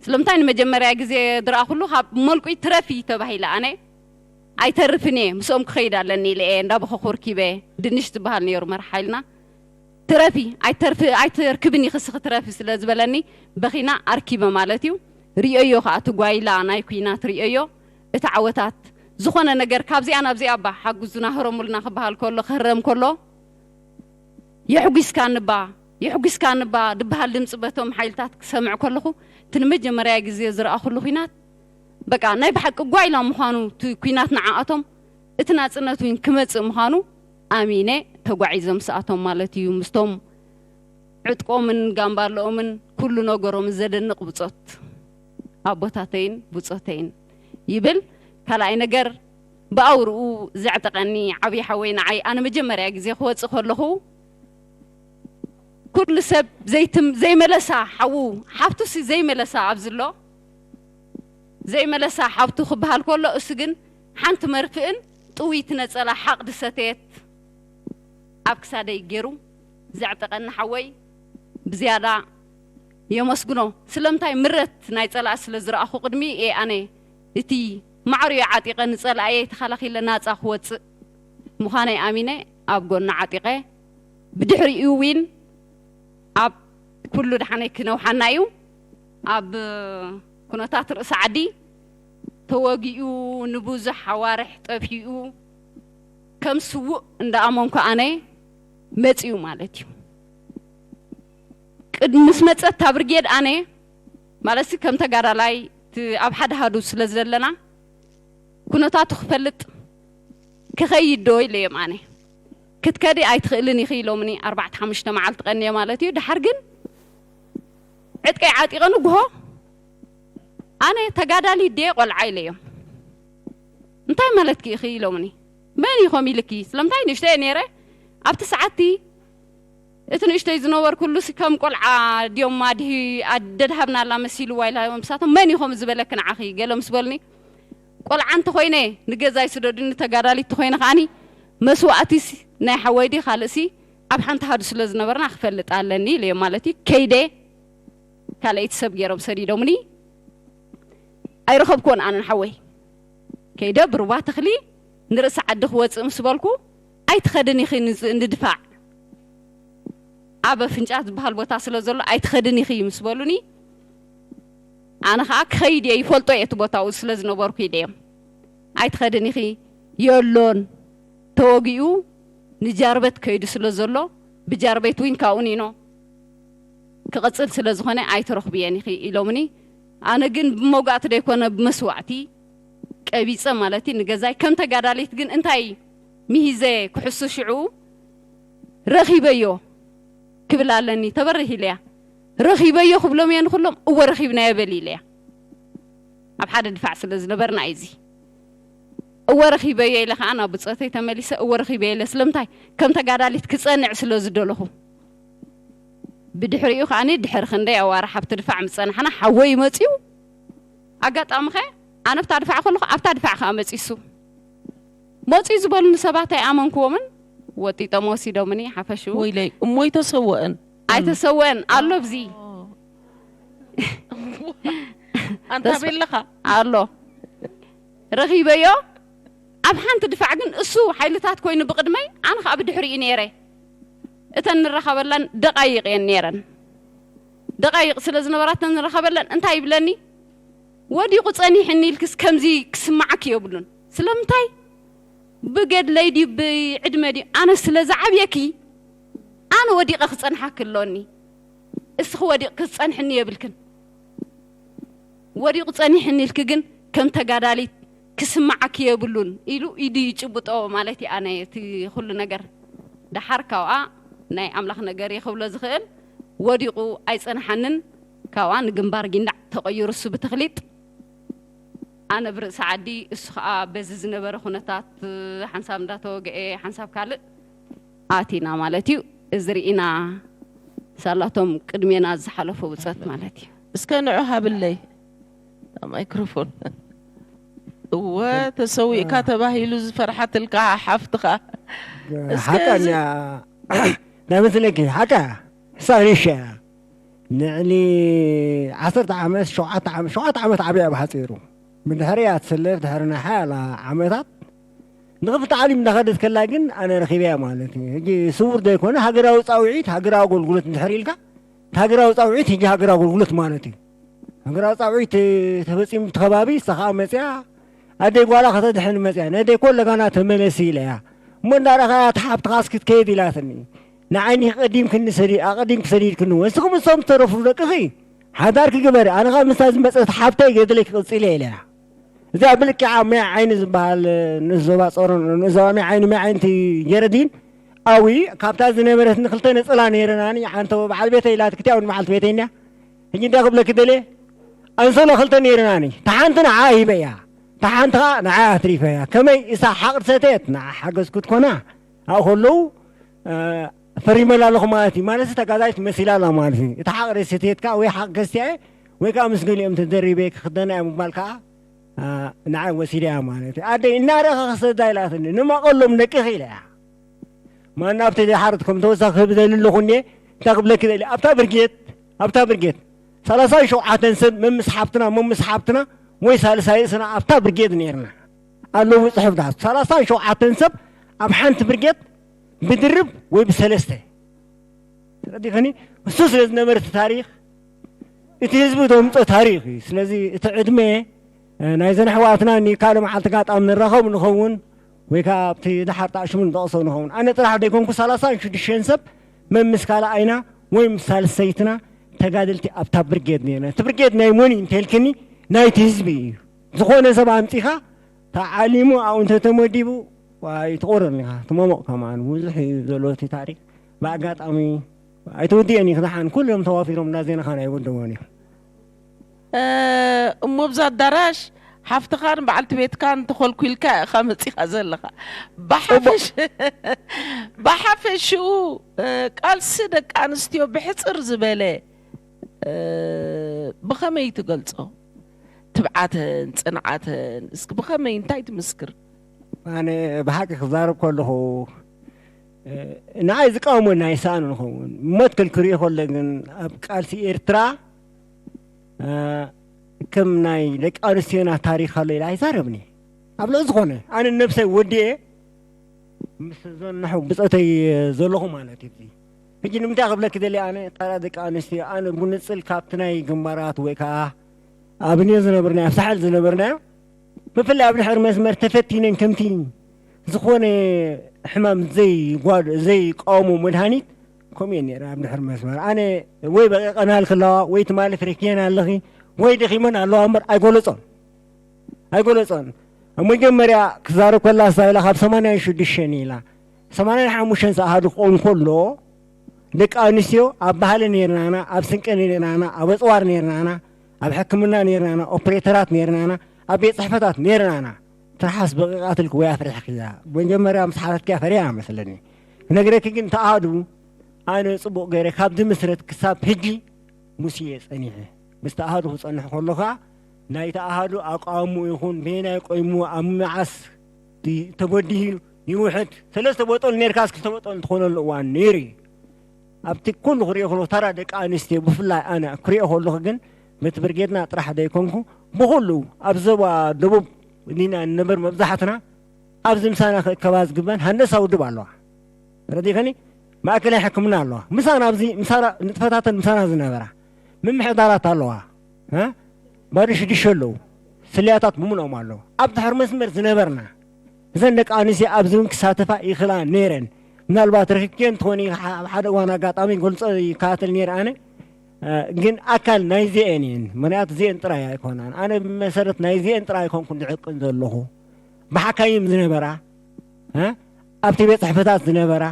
ስለምንታይ ንመጀመርያ ግዜ ዝረኣኹሉ ካብ መልቁይ ትረፊ ተባሂለ ኣነ ኣይተርፍን እየ ምስኦም ክኸይድ ኣለኒ ኢለ እየ እንዳበኸኹ ርኪበ ድንሽ ዝበሃል ነይሩ መርሓ ኢልና ትረፊ ኣይተርፍ ኣይተርክብን ኢኺ ስኺ ትረፊ ስለ ዝበለኒ በኺና ኣርኪበ ማለት እዩ። ርእየዮ ከዓ እቲ ጓይላ ናይ ኲናት ርእየዮ እቲ ዓወታት ዝኾነ ነገር ካብዚኣ ናብዚኣ እባ ሓጉዙና ህረሙልና ክበሃል ከሎ ክህረም ከሎ የሕጒስካኒ እባ የሕጒስካኒ እባ ዝበሃል ድምፂ በቶም ሓይልታት ክሰምዕ ከለኹ እቲ ንመጀመርያ ግዜ ዝረኣኹሉ ኲናት በቃ ናይ ብሓቂ ጓይላ ምዃኑ እቲ ኲናት ንዓኣቶም እቲ ናፅነት እውን ክመፅእ ምዃኑ ኣሚነ ተጓዒዘ ምስኣቶም ማለት እዩ ምስቶም ዕጥቆምን ጋምባለኦምን ኩሉ ነገሮምን ዘደንቕ ብጾት ኣቦታተይን ብጾተይን ይብል። ካልኣይ ነገር ብኣውርኡ ዘዕጠቐኒ ዓብዪ ሓወይ ንዓይ ኣነ መጀመርያ ግዜ ክወፅእ ከለኹ ኩሉ ሰብ ዘይትም ዘይመለሳ ሓዉ ሓፍቱሲ ዘይመለሳ ኣብዚ ኣሎ ዘይመለሳ ሓብቱ ክበሃል ከሎ እሱ ግን ሓንቲ መርፍእን ጥውይቲ ነፀላ ሓቕዲ ሰተየት ኣብ ክሳደይ ገይሩ ዘዕጠቐኒ ሓወይ ብዝያዳ የመስግኖ። ስለምንታይ ምረት ናይ ጸላእ ስለ ዝረኣኹ ቅድሚ እየ ኣነ እቲ ማዕርዮ ዓጢቐ ንጸላእየ ተኸላኺለ ናጻ ክወጽእ ምዃነይ ኣሚነ ኣብ ጎና ዓጢቐ። ብድሕሪኡ እውን ኣብ ኩሉ ደሓነይ ክነውሓና እዩ። ኣብ ኩነታት ርእሲ ዓዲ ተወጊኡ ንብዙሕ ኣዋርሕ ጠፊኡ ከም ስዉእ እንዳኣመንኩ ኣነ መጺኡ ማለት እዩ። ቅድ-፣ ምስ መጸት እታ ብርጌድ ኣነ ማለት ከም ተጋዳላይ ት-፣ ኣብ ሓደ ሃዱ ስለ ዘለና ኩነታቱ ክፈልጥ ክኸይድ ዶ ኢለዮም ኣነ። ክትከዲ ኣይትኽእልን ኢኺ ኢሎምኒ። ኣርባዕተ ሓሙሽተ መዓልቲ ቀንየ ማለት እዩ። ድሓር ግን ዕጥቀይ ዓጢቐ ንግሆ ኣነ ተጋዳሊት ድየ ቆልዓ ኢለዮም። እንታይ ማለትኪ ኢኺ ኢሎምኒ። መን ኢኹም ኢልኪ? ስለምንታይ ንእሽተይ ነይረ ኣብቲ ሰዓትቲ እቲ ንእሽተይ ዝነበርኩሉ ሲ ከም ቆልዓ ድዮም ኣድሂ-፣ ኣደድሃብናላ መሲልዋ ኢላ ምሳቶም መን ኢኹም ዝበለኪ ንዓኺ ገለ ምስ በልኒ ቆልዓ እንተኾይነ ንገዛይ ስደዱኒ ተጋዳሊት ተኾይነ ከዓኒ መስዋእቲስ ናይ ሓወይ ድዩ ካልእሲ ኣብ ሓንቲ ሃዱ ስለ ዝነበርና ክፈልጥ ኣለኒ ኢለዮም ማለት እዩ። ከይደ ካልኣይቲ ሰብ ገይሮም ሰዲዶምኒ ኣይረኸብኩዎን ኣነ ንሓወይ ከይደ ብሩባ ተኽሊ ንርእሲ ዓዲ ክወፅእ ምስ በልኩ ኣይትኸድን ኢኺ ንዝ-፣ ንድፋዕ ኣብ ኣፍንጫ ዝበሃል ቦታ ስለ ዘሎ ኣይትኸድን ኢኺ ምስ በሉኒ ኣነ ከዓ ክኸይድ እየ ይፈልጦ እየ እቲ ቦታኡ ስለ ዝነበርኩ ኢደዮም ኣይትኸድን ኢኺ የሎን ተወጊኡ ንጃርበት ከይዱ ስለ ዘሎ ብጃርቤት እውን ካብኡ ኒኖ ክቕፅል ስለ ዝኾነ ኣይትረኽብየን ኢኺ ኢሎምኒ። ኣነ ግን ብመውጋእቲ ደይኮነ ብመስዋዕቲ ቀቢፀ ማለት እዩ ንገዛይ ከም ተጋዳሊት ግን እንታይ ምሂዘ ክሕሱ ሽዑ ረኺበዮ ክብል ኣለኒ ተበርህ ኢለያ ረኺበዮ ክብሎም እየ ንኩሎም እወ ረኺብናዮ በል ኢለያ ኣብ ሓደ ድፋዕ ስለ ዝነበርና እዩ እዚ እወ ረኺበዮ ኢለ ከዓ ናብ ብፆተይ ተመሊሰ እወ ረኺበዮ ኢለ ስለምንታይ ከም ተጋዳሊት ክፀንዕ ስለ ዝደለኹ ብድሕሪኡ ከዓኒ ድሕሪ ክንደይ ኣዋርሕ ኣብቲ ድፋዕ ምስ ጸናሕና ሓወይ መጺኡ ኣጋጣሚ ኸ ኣነ ኣብታ ድፋዕ ከለኹ ኣብታ ድፋዕ ከኣ መጺሱ መጺኡ ዝበሉኒ ሰባት ኣይኣመንክዎምን ወጢጦም ወሲዶምኒ ሓፈሽኡ ወይለይ እሞ ኣይተሰወአን ኣይተሰወአን ኣሎ ብዚ ኣንታ ቤለኻ ኣሎ ረኺበዮ ኣብ ሓንቲ ድፋዕ ግን እሱ ሓይልታት ኮይኑ ብቕድመይ ኣነ ከዓ ብድሕሪኡ ነይረ እተን ንራኸበላን ደቃይቕ እየን ነይረን ደቃይቕ ስለ ዝነበራ እተን ንራኸበለን እንታይ ይብለኒ ወዲቑ ጸኒሕኒ ኢልክስ ከምዚ ክስማዓኪ የብሉን ስለምንታይ ብገድለይ ድዩ ብዕድመ ድዩ ኣነ ስለ ዝዓብየኪ ኣነ ወዲቐ ክጸንሓኪ ኣሎኒ እስኺ ወዲቕኪ ክትጸንሕኒ የብልክን ወዲቑ ጸኒሕኒ ኢልኪ ግን ከም ተጋዳሊት ክስምዓኪ የብሉን ኢሉ ኢዱ ይጭብጦ ማለት እዩ ኣነ እቲ ኩሉ ነገር ደሓር ካብኣ ናይ ኣምላኽ ነገር እየ ክብሎ ዝኽእል ወዲቑ ኣይጸንሓንን ካብኣ ንግንባር ጊንዳዕ ተቐይሩ እሱ ብተኽሊጥ ኣነ ብርእሲ ዓዲ እሱ ከዓ በዚ ዝነበረ ኩነታት ሓንሳብ እንዳተወግአ ሓንሳብ ካልእ ኣቲና ማለት እዩ እዚ ርኢና ሳላቶም ቅድሜና ዝሓለፉ ብፀት ማለት እዩ እስከ ንዑ ሃብለይ ማይክሮፎን እወ ተሰዊእካ ተባሂሉ ዝፈርሓትልካ ሓፍትኻ ሓቃ ናይ መስለኪ ሓቃ ሳኒሻ ንዕሊ ዓሰርተ ዓመት ሸውዓተ ዓመት ሸውዓተ ዓመት ዓብያ ብሓፂሩ ብድሕሪያ ትሰለፍ ድሕሪ ናይ ሓያላ ዓመታት ንኽፍቲ ዓሊም እንዳኸደት ከላ ግን ኣነ ረኺበያ ማለት እዩ ሕጂ ስውር ዘይኮነ ሃገራዊ ፃውዒት ሃገራዊ ኣገልግሎት እንድሕር ኢልካ እቲ ሃገራዊ ፃውዒት ሕጂ ሃገራዊ ኣገልግሎት ማለት እዩ ሃገራዊ ፃውዒት ተፈፂሙ እቲ ከባቢ ንሳ ከዓ መፅያ ኣደይ ጓላ ከተድሕን መፅያ ነደይ ኮ ለጋና ተመለሲ ኢለያ እሞ እንዳረኸያ እቲ ሓብትኻስ ክትከይድ ኢላትኒ ንዓይኒ ቀዲምክኒ ሰዲ ኣቐዲምኪ ሰዲድክኒ ወስኺ ምስቶም ዝተረፉ ደቅኺ ሓዳርኪ ግበሪ ኣነ ካብ ምስታ ዝመፀት ሓብተይ ገድለይ ክቕፅል እየ ኢለያ እዚኣ ብልክዓ መያ ዓይኒ ዝበሃል ንእስ ዞባ ፀሮን ንእስ ዞባ መያ ዓይኒ መያ ዓይንቲ ጀረዲን ኣዊ ካብታ ዝነበረት ንክልተ ነፀላ ነይረናኒ ሓንተ በዓል ቤተይ ኢላት ክቲያ እውን በዓልቲ ቤተይ እንያ ሕጂ እንታይ ክብለኪ ደልየ ኣንሶሎ ክልተ ነይረናኒ ተሓንቲ ንዓ ሂበያ ተሓንቲ ከዓ ንዓ ኣትሪፈያ ከመይ እሳ ሓቕድ ሰተየት ንዓ ሓገዝኩት ኮና ኣብኡ ከለዉ ፈሪመላ ኣለኹ ማለት እዩ ማለት ተጋዛይት መሲላ ኣላ ማለት እዩ እቲ ሓቕድ ሰተየት ከዓ ወይ ሓቕ ከስትያ ወይ ከዓ ምስ ገሊኦም ተደሪበ ክክደና እየ ምባል ከዓ ንዓይ ወሲደያ ማለት እዩ ኣደይ እናረኸ ክሰዳ ኢላትኒ ንመቐሎም ደቅኺ ኢለያ ማና ኣብቲ ሓረድ ከም ተወሳኺ ክህብ ዘሊ ኣለኹ እኔ፣ እንታይ ክብለኪ ዘሊ ኣብታ ብርጌድ ኣብታ ብርጌድ ሰላሳን ሸውዓተን ሰብ መምስ ሓፍትና መምስ ሓፍትና ወይ ሳልሳይ ስና ኣብታ ብርጌድ ነርና ኣለዉ ጽሑፍታት ሰላሳን ሸውዓተን ሰብ ኣብ ሓንቲ ብርጌድ ብድርብ ወይ ብሰለስተ ተረዲኸኒ። እሱ ስለ ዝነበረ እቲ ታሪኽ እቲ ህዝቢ ዘምጾ ታሪኽ እዩ። ስለዚ እቲ ዕድመ ናይዘን ኣሕዋትና ንካልእ መዓልቲ ጋጣም ንራኸብ ንኸውን ወይ ከዓ ኣብቲ ድሓር ጣዕሽሙ ንጠቕሶ ንኸውን። ኣነ ጥራሕ ደይኮንኩ ሰላሳን ሽዱሽተን ሰብ መምስ ካልኣይና ወይ ምስ ሳልሰይትና ተጋደልቲ ኣብታ ብርጌድ ነርና። እቲ ብርጌድ ናይ መን እዩ እንተልክኒ ናይቲ ህዝቢ እዩ። ዝኾነ ሰብ ኣምጺኻ ተዓሊሙ ኣብኡ እንተተመዲቡ ኣይትቑርን ኢኻ ትመሞቕ ከማን ብዙሕ እዩ ዘሎ እቲ ታሪክ። ብኣጋጣሚ ኣይተወዲአን እዩ ክድሓን ኩሎም ተዋፊሮም እናዜናኻ ናይ ወደቦን እዮም። እሞ ብዛ ኣዳራሽ ሓፍትኻን በዓልቲ ቤትካን ተኾልኩልካ ኢኻ መፂኻ ዘለኻ። ብሓፈሽ- ብሓፈሽኡ ቃልሲ ደቂ ኣንስትዮ ብሕፅር ዝበለ ብኸመይ ትገልፆ? ትብዓተን ፅንዓተን እስኪ ብኸመይ እንታይ ትምስክር? ኣነ ብሓቂ ክዛረብ ከለኹ ንዓይ ዝቃወሞ ናይ ሰኣኑ ንኸውን መትከል ክሪኦ ከሎ ግን ኣብ ቃልሲ ኤርትራ ከም ናይ ደቂ ኣንስትዮና ታሪክ ኣሎ ኢለ ኣይዛረብኒ ኣብ ልዕሊ ዝኾነ ኣነ ነብሰይ ወዲኤ ምስ ዘንሑ ብፀተይ ዘለኹ ማለት እዩ ሕጂ ንምንታይ ክብለኪ ደሊ ኣነ ታራ ደቂ ኣንስትዮ ኣነ ብንፅል ካብቲ ናይ ግንባራት ወይ ከዓ ኣብንዮ ዝነብርናዮ ኣብ ሳሕል ዝነብርናዮ ብፍላይ ኣብ ድሕሪ መስመር ተፈቲነን ከምቲ ዝኾነ ሕማም ዘይቋድ ዘይቃወሞ መድሃኒት ከምኡ እየ ነረ ኣብ ድሕሪ መስመር ኣነ ወይ በቂቀናል ክለዋ ወይ ትማሊ ፍሪክየን ኣለኺ ወይ ደኺመን ኣለዋ እምበር ኣይጎለፆን ኣይጎለፆን ኣብ መጀመርያ ክዛረብ ከላ ሳይላ ካብ ሰማንያን ሽዱሽተን ኢላ ሰማንያን ሓሙሽተን ሰኣሃዱ ክቆም ከሎ ደቂ ኣንስትዮ ኣብ ባህሊ ነርናና ኣብ ስንቂ ነርናና ኣብ ኣፅዋር ነርናና ኣብ ሕክምና ነርናና ኦፕሬተራት ነርናና ኣብ ቤት ፅሕፈታት ነርናና ትርሓስ በቂቓትልክ ወይ ኣፍሪሕክያ መጀመርያ ምስ ሓረትክያ ፈሪያ መስለኒ ክነግረኪ ግን ተኣሃዱ ኣነ ፅቡቕ ገይረ ካብ ዝምስረት ክሳብ ሕጂ ሙስየ ጸኒሐ። ምስ ተኣሃዱ ክጸንሕ ከሎ ከኣ ናይቲ ኣሃዱ ኣቃውምኡ ይኹን በየናይ ቆይምዎ ኣብ መዓስ ተበዲሁ ይውሕድ ሰለስተ ቦጦል ኔርካ እስክልተ ቦጦል እንትኾነሉ እዋን ነይሩ እዩ። ኣብቲ ኩሉ ክሪኦ ከለኹ ተራ ደቂ ኣንስትዮ ብፍላይ ኣነ ክሪኦ ከለኹ ግን በቲ ብርጌድና ጥራሕ ዘይኮንኩ ብኹሉ ኣብ ዞባ ደቡብ ዲና ንነበር መብዛሕትና ኣብዚ ምሳና ክእከባ ዝግበን ሃንደሳ ውድብ ኣለዋ። ተረዲእከኒ? ማእከላይ ሕክምና ኣለዋ። ምሳና ኣብዚ ምሳና ንጥፈታተን ምሳና ዝነበራ ምምሕዳራት ኣለዋ። እ? ባዶ ሽዱሽተ ኣለዉ። ስልያታት ብምልኦም ኣለዉ። ኣብ ድሕሪ መስመር ዝነበርና እዘን ደቂ ኣንስትዮ ኣብዚ እውን ክሳተፋ ይኽላ ነይረን። ምናልባት ረኪብክየን ትኾኒ ኣብ ሓደ እዋን ኣጋጣሚ ገልጾ ይከታተል ነይረ ኣነ። ግን ኣካል ናይዚኤን እየን። ምክንያቱ እዚኤን ጥራይ ኣይኮናን። ኣነ ብመሰረት ናይዚኤን ጥራይ ኣይኮንኩን ዝዕቅን ዘለኹ። ብሓካይም ዝነበራ ኣብቲ ቤት ፅሕፈታት ዝነበራ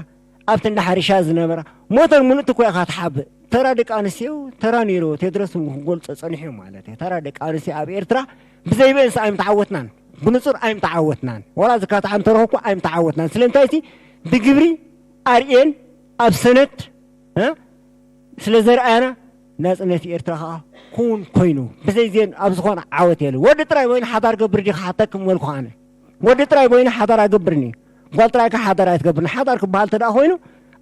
ኣብቲ እንዳ ሓሪሻ ዝነበራ ሞተር ምሉእ ትኮ ኢኻ ትሓብእ ተራ ደቂ ኣንስትዮ ተራ ነይርዎ ቴድሮስ ክገልፆ ፀኒሑ ማለት እዩ ተራ ደቂ ኣንስትዮ ኣብ ኤርትራ ብዘይበእንስ ኣይምተዓወትናን ብንፁር ኣይምተዓወትናን ዋላ ዝካትዓ እንተረኸብኩ ኣይምተዓወትናን ስለምንታይ እቲ ብግብሪ ኣርእየን ኣብ ሰነድ ስለ ዘርኣያና ናፅነት ኤርትራ ከዓ ክውን ኮይኑ ብዘይ ዜን ኣብ ዝኾነ ዓወት የለ ወዲ ጥራይ ወይን ሓዳር ገብር ዲኻ ሓተክም መልኩ ኣነ ወዲ ጥራይ ወይን ሓዳር ኣገብርኒ ጓል ጥራይ ከዓ ሓዳር ኣይትገብርኒ ሓዳር ክበሃል ተደኣ ኮይኑ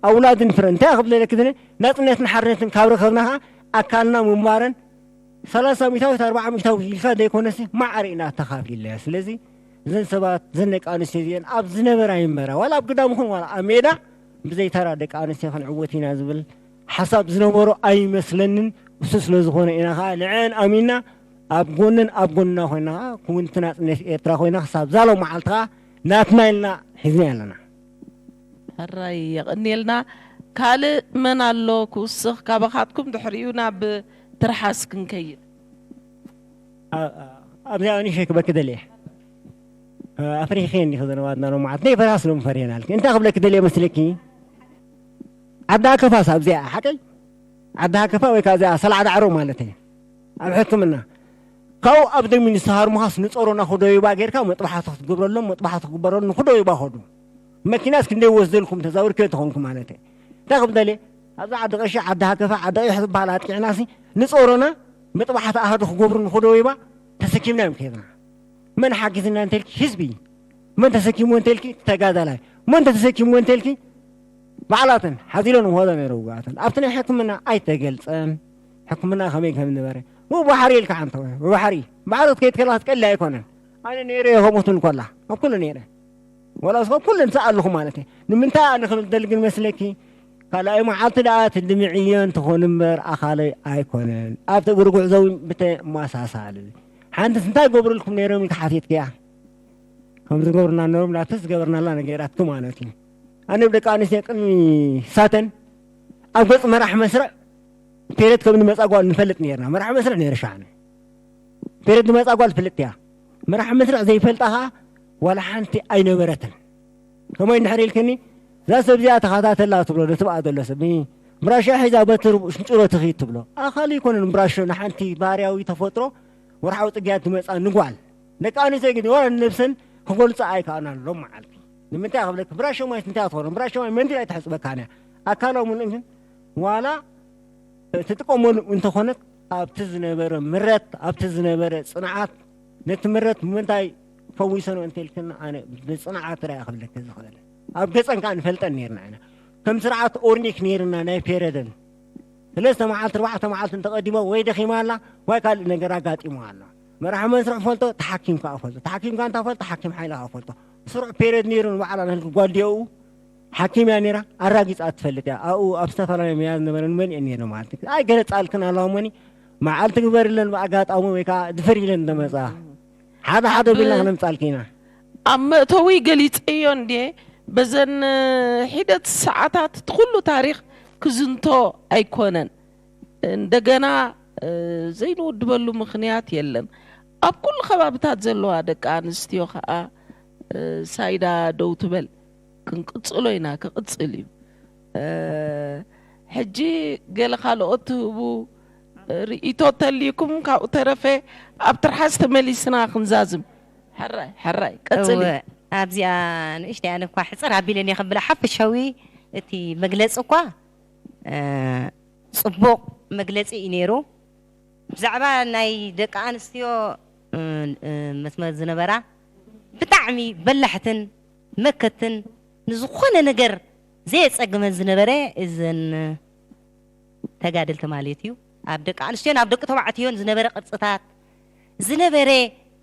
ኣውላድን ፍረ እንታይ ክብለለክ ዝነ ናፅነትን ሓርነትን ካብ ረኸብና ከዓ ኣካልና ምንባረን ሰላሳ ሚታዊት ኣርባዓ ሚታዊት ኢልካ ዘይኮነሲ ማዕረ ኢና ተኻፊለ ስለዚ እዘን ሰባት እዘን ደቂ ኣንስትዮ እዚአን ኣብ ዝነበራ ይንበራ ዋላ ኣብ ግዳም ይኹን ዋላ ኣብ ሜዳ ብዘይተራ ደቂ ኣንስትዮ ክንዕወት ኢና ዝብል ሓሳብ ዝነበሮ ኣይመስለንን። እሱ ስለ ዝኾነ ኢና ኸዓ ንዐን ኣሚንና ኣብ ጎነን ኣብ ጎንና ኮይና ኸዓ ክውንቲ ናጽነት ኤርትራ ኮይና ክሳብ ዛሎ መዓልቲ ኸዓ ናትና ኢልና ሒዝና ኣለና። ሕራይ የቐንየልና። ካልእ መን ኣሎ ክውስኽ ካባኻትኩም ድሕሪኡ ናብ ትርሓስ ክንከይድ። ኣብዚኣ ንእሽተይ ክበኪ ደልየ ኣፍሪኺ እንዲኺ ዘለዋ ኣድና ሎማዓት ናይ ፈርሃ ስለ ምፈርየናልኪ እንታይ ክብለኪ ደልየ መስለኪ ዓዲ ሃከፋስ ኣብዚኣ ሓቀይ ዓዲ ሃከፋ ወይ ከዓ እዚኣ ሰላዓ ዳዕሮ ማለት እየ ኣብ ሕክምና ካብኡ ኣብ ደሚን ዝተሃርሙኻስ ንፀሮና ክደዩባ ጌርካ መጥባሕቲ ክትግብረሎም መጥባሕቲ ክግበረሉ ንክደዩባ ከዱ መኪናስ ክንደይ ወስደልኩም ተዛውርክዮ ተኾንኩ ማለት እየ እንታይ ክብደልየ ኣብዚ ዓዲ ቀሺ ዓዲ ሃከፋ ዓዲ ቀይሕ ዝበሃል ኣጥቂዕናሲ ንፀሮና መጥባሕቲ ኣሃዱ ክገብሩ ንክደዩባ ተሰኪምና እዮም ከይድና መን ሓጊዝና እንተልኪ ህዝቢ መን ተሰኪምዎ እንተልኪ ተጋዳላይ መን ተሰኪምዎ እንተልኪ ባዕላተን ሓዚሎን ይኸዳ ነይረ ውጉኣተን። ኣብቲ ናይ ሕክምና ኣይተገልጸን። ሕክምና ከመይ ከም ነበረ። ብባሕሪ ኢልካ ሓንተ ወይ ብባሕሪ ባሕሪ ክትከይድ ከለኻ ትቀሊ ኣይኮነን። ኣነ ነይረ ከምኡትን ኮላ ኣብ ኩሉ ነይረ። ወላ እስኸ ኩሉ እንተ ኣለኹ ማለት እየ። ንምንታይ ኣነ ክብል ደል ግን መስለኪ? ካልኣይ መዓልቲ ደኣ ትድምዕዮ እንትኾን እምበር ኣኻለይ ኣይኮነን። ኣብቲ እግሪ ጉዕዞ እውን ብተመሳሳሊ። ሓንትስ እንታይ ገብሩልኩም ነይሮም ኢልካ ሓቲትክያ? ከም ዝገብርና ነሮም ዳትስ ዝገበርናላ ነገራት ማለት እዩ። ኣነ ደቂ ኣንስትዮ ቅድሚ ሳተን ኣብ ገጽ መራሕ መስርዕ ፔሬድ ከም ንመጻ ጓል ንፈልጥ ነርና። መራሕ መስርዕ ነይረ ሻዕነ። ፔሬድ ንመጻ ጓል ትፈልጥ እያ። መራሕ መስርዕ ዘይፈልጣ ኸኣ ዋላ ሓንቲ ኣይነበረትን። ከመይ እንድሕር ኢልክኒ፣ እዛ ሰብ እዚኣ ተኸታተላ ትብሎ፣ ነቲ ብኣ ዘሎ ሰብ፣ እ፣ ብራሻ ሒዛ በትር ሽንጭሮ ትኺድ ትብሎ። ኣኻሊ ኣይኮነን ብራሾ ንሓንቲ ባህርያዊ ተፈጥሮ ወርሓዊ ጽግያት ትመጻ ንጓል። ደቂ ኣንስትዮ ግን ዋላ ንነብሰን ክገልጻ ኣይከኣናን ሎም መዓልቲ። ንምንታይ ክብለኪ፣ ብራሾ ማይ እንታይ ትኾኖ? ብራሾ ማይ መንዲል ኣይትሕጽበካን እያ። ኣካላዊ ምልእንትን ዋላ ትጥቀመሉ እንተኾነት፣ ኣብቲ ዝነበረ ምረት፣ ኣብቲ ዝነበረ ጽንዓት፣ ነቲ ምረት ብምንታይ ፈዊሰኖ እንተልክና፣ ኣነ ብጽንዓት ጥራይ እየ ክብለኪ ዝኽእል። ኣብ ገጸን ከኣ ንፈልጠን ነይርና ኢና። ከም ስርዓት ኦርኒክ ነይርና ናይ ፔረደን። ሰለስተ መዓልቲ፣ ኣርባዕተ መዓልቲ እንተቐዲሞ ወይ ደኺማ ኣላ፣ ወይ ካልእ ነገር ኣጋጢሞ ኣላ። መራሒ መስርዕ ፈልጦ፣ ተሓኪም ከኣ ፈልጦ። ተሓኪም ከኣ እንታ ፈልጦ፣ ሓኪም ሓይላ ከኣ ፈልጦ። ስሩዕ ፔረድ ነይሩ ንባዕላ ናልኪ ጓዲዮኡ ሓኪም እያ ነይራ፣ ኣራጊጻ ትፈልጥ እያ። ኣብኡ ኣብ ዝተፈላለየ መያዝ ነበረ ንመን እየን ነይረ ማለት እዩ። ኣይገለጻልክን ኣለዋ እሞኒ፣ መዓልቲ ግበርለን ብኣጋጣሚ ወይ ከኣ ድፈር ኢለን እንደመጻ። ሓደ ሓደ ቢልና ብ-፣ ክነምጻልኪ ኢና። ኣብ መእተዊ ገሊጸዮ እንድየ፣ በዘን ሒደት ሰዓታት እቲ ኩሉ ታሪኽ ክዝንቶ ኣይኮነን። እንደገና፣ እ፣ ዘይንውድበሉ ምኽንያት የለን። ኣብ ኩሉ ከባብታት ዘለዋ ደቂ ኣንስትዮ ኸኣ፣ እ፣ ሳይዳ ደው ትበል። ክንቅጽሎ ኢና፣ ክቕጽል እዩ። እ፣ ሕጂ ገለ ካልኦት ትህቡ ርእይቶ ተልይኩም፣ ካብኡ ተረፈ ኣብ ትርሓስ ተመሊስና ክንዛዝም። ሕራይ፣ ሕራይ፣ ቀጽሊ። እወ፣ ኣብዚኣ ንእሽተይ ኣነ እኳ ሕጽር ኣቢለ እየ ክብላ፣ ሓፈሻዊ እቲ መግለጺ እኳ፣ እ፣ ጽቡቕ መግለጺ እዩ ነይሩ። ብዛዕባ ናይ ደቂ ኣንስትዮ፣ እ፣ እ፣ መስመር ዝነበራ ብጣዕሚ በላሕትን መከትን፣ ንዝኾነ ነገር ዘየጸግመን ዝነበረ እዘን ተጋደልቲ ማለት እዩ። ኣብ ደቂ ኣንስትዮን ኣብ ደቂ ተባዕትዮን ዝነበረ ቅርጽታት፣ ዝነበረ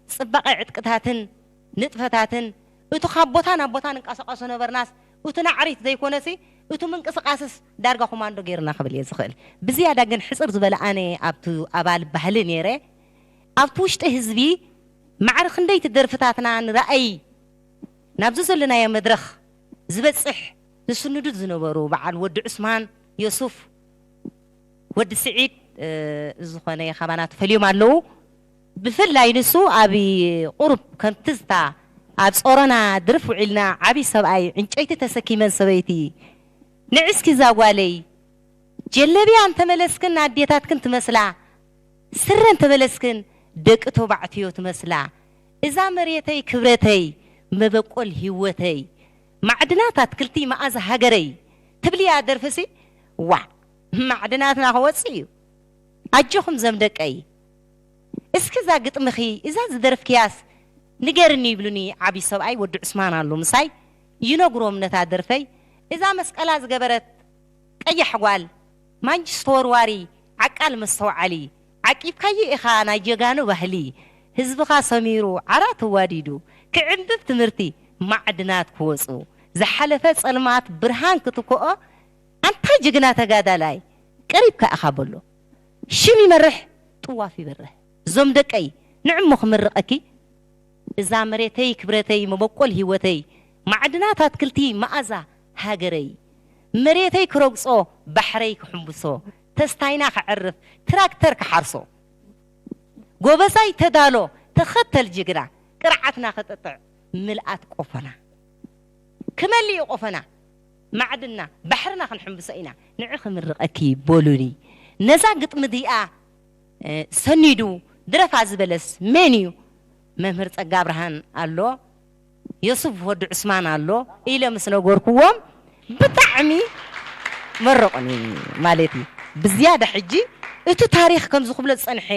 ጽባቐ ዕጥቅታትን ንጥፈታትን፣ እቲ ካብ ቦታ ናብ ቦታ ንንቀሳቐሶ ነበርናስ፣ እቲ ናዕሪት ዘይኮነሲ፣ እቲ ምንቅስቓስስ ዳርጋ ኮማንዶ ገይርና ክብል እየ ዝኽእል። ብዝያዳ ግን ሕጽር ዝበለ ኣነ ኣብቲ ኣባል ባህሊ ነይረ፣ ኣብቲ ውሽጢ ህዝቢ ማዕረ ክንደይቲ ደርፍታትና ንረኣይ ናብዚ ዘለናዮ መድረኽ ዝበጽሕ ዝስንዱ ዝነበሩ በዓል ወዲ ዑስማን፣ ዮሱፍ፣ ወዲ ስዒድ፣ እ፣ ዝኾነ ካባና ተፈልዮም ኣለዉ። ብፍላይ ንሱ ኣብ ቁሩብ ከም ትዝታ ኣብ ጾሮና ድርፍ ውዒልና ዓቢ ሰብኣይ ዕንጨይቲ ተሰኪመን ሰበይቲ ንዒ እስኪ እዛ ጓለይ ጀለብያ እንተመለስክን ኣዴታትክን ትመስላ፣ ስረ እንተመለስክን ደቂ ተባዕትዮ ትመስላ። እዛ መሬተይ ክብረተይ፣ መበቆል ህይወተይ፣ ማዕድናት ኣትክልቲ መኣዛ ሃገረይ ትብልያ ደርፍሲ፣ ዋዕ፣ ማዕድናትና ክወጽእ እዩ። ኣጆኹም ዘም ደቀይ። እስኪ እዛ ግጥምኺ፣ እዛ ዝደረፍክያስ ንገርኒ ይብሉኒ ዓብዪ ሰብኣይ ወዲ ዑስማን ኣሎ ምሳይ። ይነግሮም ነታ ደርፈይ። እዛ መስቀላ ዝገበረት ቀያሕ ጓል፣ ማንጅስ ተወርዋሪ፣ ዓቃል መስተውዓሊ፣ ዓቂብካዮ ኢኻ ናይ ጀጋኑ ባህሊ። ህዝብኻ ሰሚሩ፣ ዓራት ተዋዲዱ፣ ክዕንብብ ትምህርቲ፣ ማዕድናት ክወጹ፣ ዝሓለፈ ጸልማት ብርሃን ክትክኦ፣ ኣንታ ጅግና ተጋዳላይ፣ ቀሪብካ ኢኻ በሎ። ሽም ይመርሕ፣ ጥዋፍ ይበርህ። እዞም ደቀይ፣ ንዕሞ ክምርቐኪ፣ እዛ መሬተይ ክብረተይ መበቆል ህይወተይ፣ ማዕድናት ኣትክልቲ መኣዛ ሃገረይ፣ መሬተይ ክረግጾ ባሕረይ ክሕንብሶ፣ ተስታይና ከዕርፍ ትራክተር ክሓርሶ፣ ጎበዛይ ተዳሎ ተኸተል ጅግና፣ ቅርዓትና ክጥጥዕ ምልኣት ቆፎና። ክመልእ እዩ ቆፎና፣ ማዕድና ባሕርና ክንሕንብሶ ኢና፣ ንዒ ክምርቐኪ በሉኒ። ነዛ ግጥሚ እዚኣ፣ እ፣ ሰኒዱ ድረፋ ዝበለስ መን እዩ? መምህር ጸጋ ብርሃን ኣሎ፣ ዮሱፍ ወዲ ዑስማን ኣሎ ኢለ ምስ ነገርኩዎም ብጣዕሚ መረቑኒ ማለት እዩ። ብዝያዳ ሕጂ እቲ ታሪኽ ከምዚ ክብሎ ዝጸንሐ፣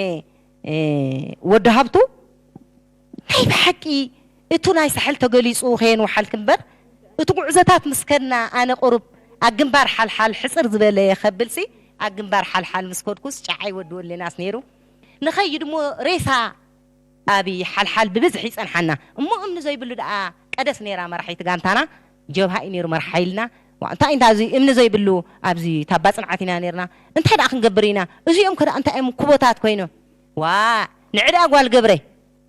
እ፣ ወዲ ሃብቱ ናይ ብሓቂ እቱ ናይ ሳሕል ተገሊጹ ከየንውሓልኪ እምበር፣ እቲ ጉዕዞታት ምስ ከድና ኣነ ቁሩብ ኣብ ግንባር ሓልሓል ሕፅር ዝበለ ከብልሲ ኣብ ግንባር ሓልሓል ምስ ከድኩስ ጨዓይ ወዲ ወሌናስ ነይሩ። ንኸይድ እሞ ሬሳ ኣብ ሓልሓል ብብዝሒ ይጸንሓና። እሞ እምኒ ዘይብሉ ደኣ ቀደስ ነይራ መራሒት ጋንታና፣ ጀብሃ እዩ ነይሩ መራሒ ሓይልና። ዋ፣ እንታይ እንታይ እዚ እምኒ ዘይብሉ ኣብዚ ታባ ጽንዓት ኢና ነይርና። እንታይ ደኣ ክንገብር ኢና? እዚኦም ከ ደኣ እንታይ እዮም ኩቦታት ኮይኖም? ዋ፣ ንዕዳ ጓል ገብረ።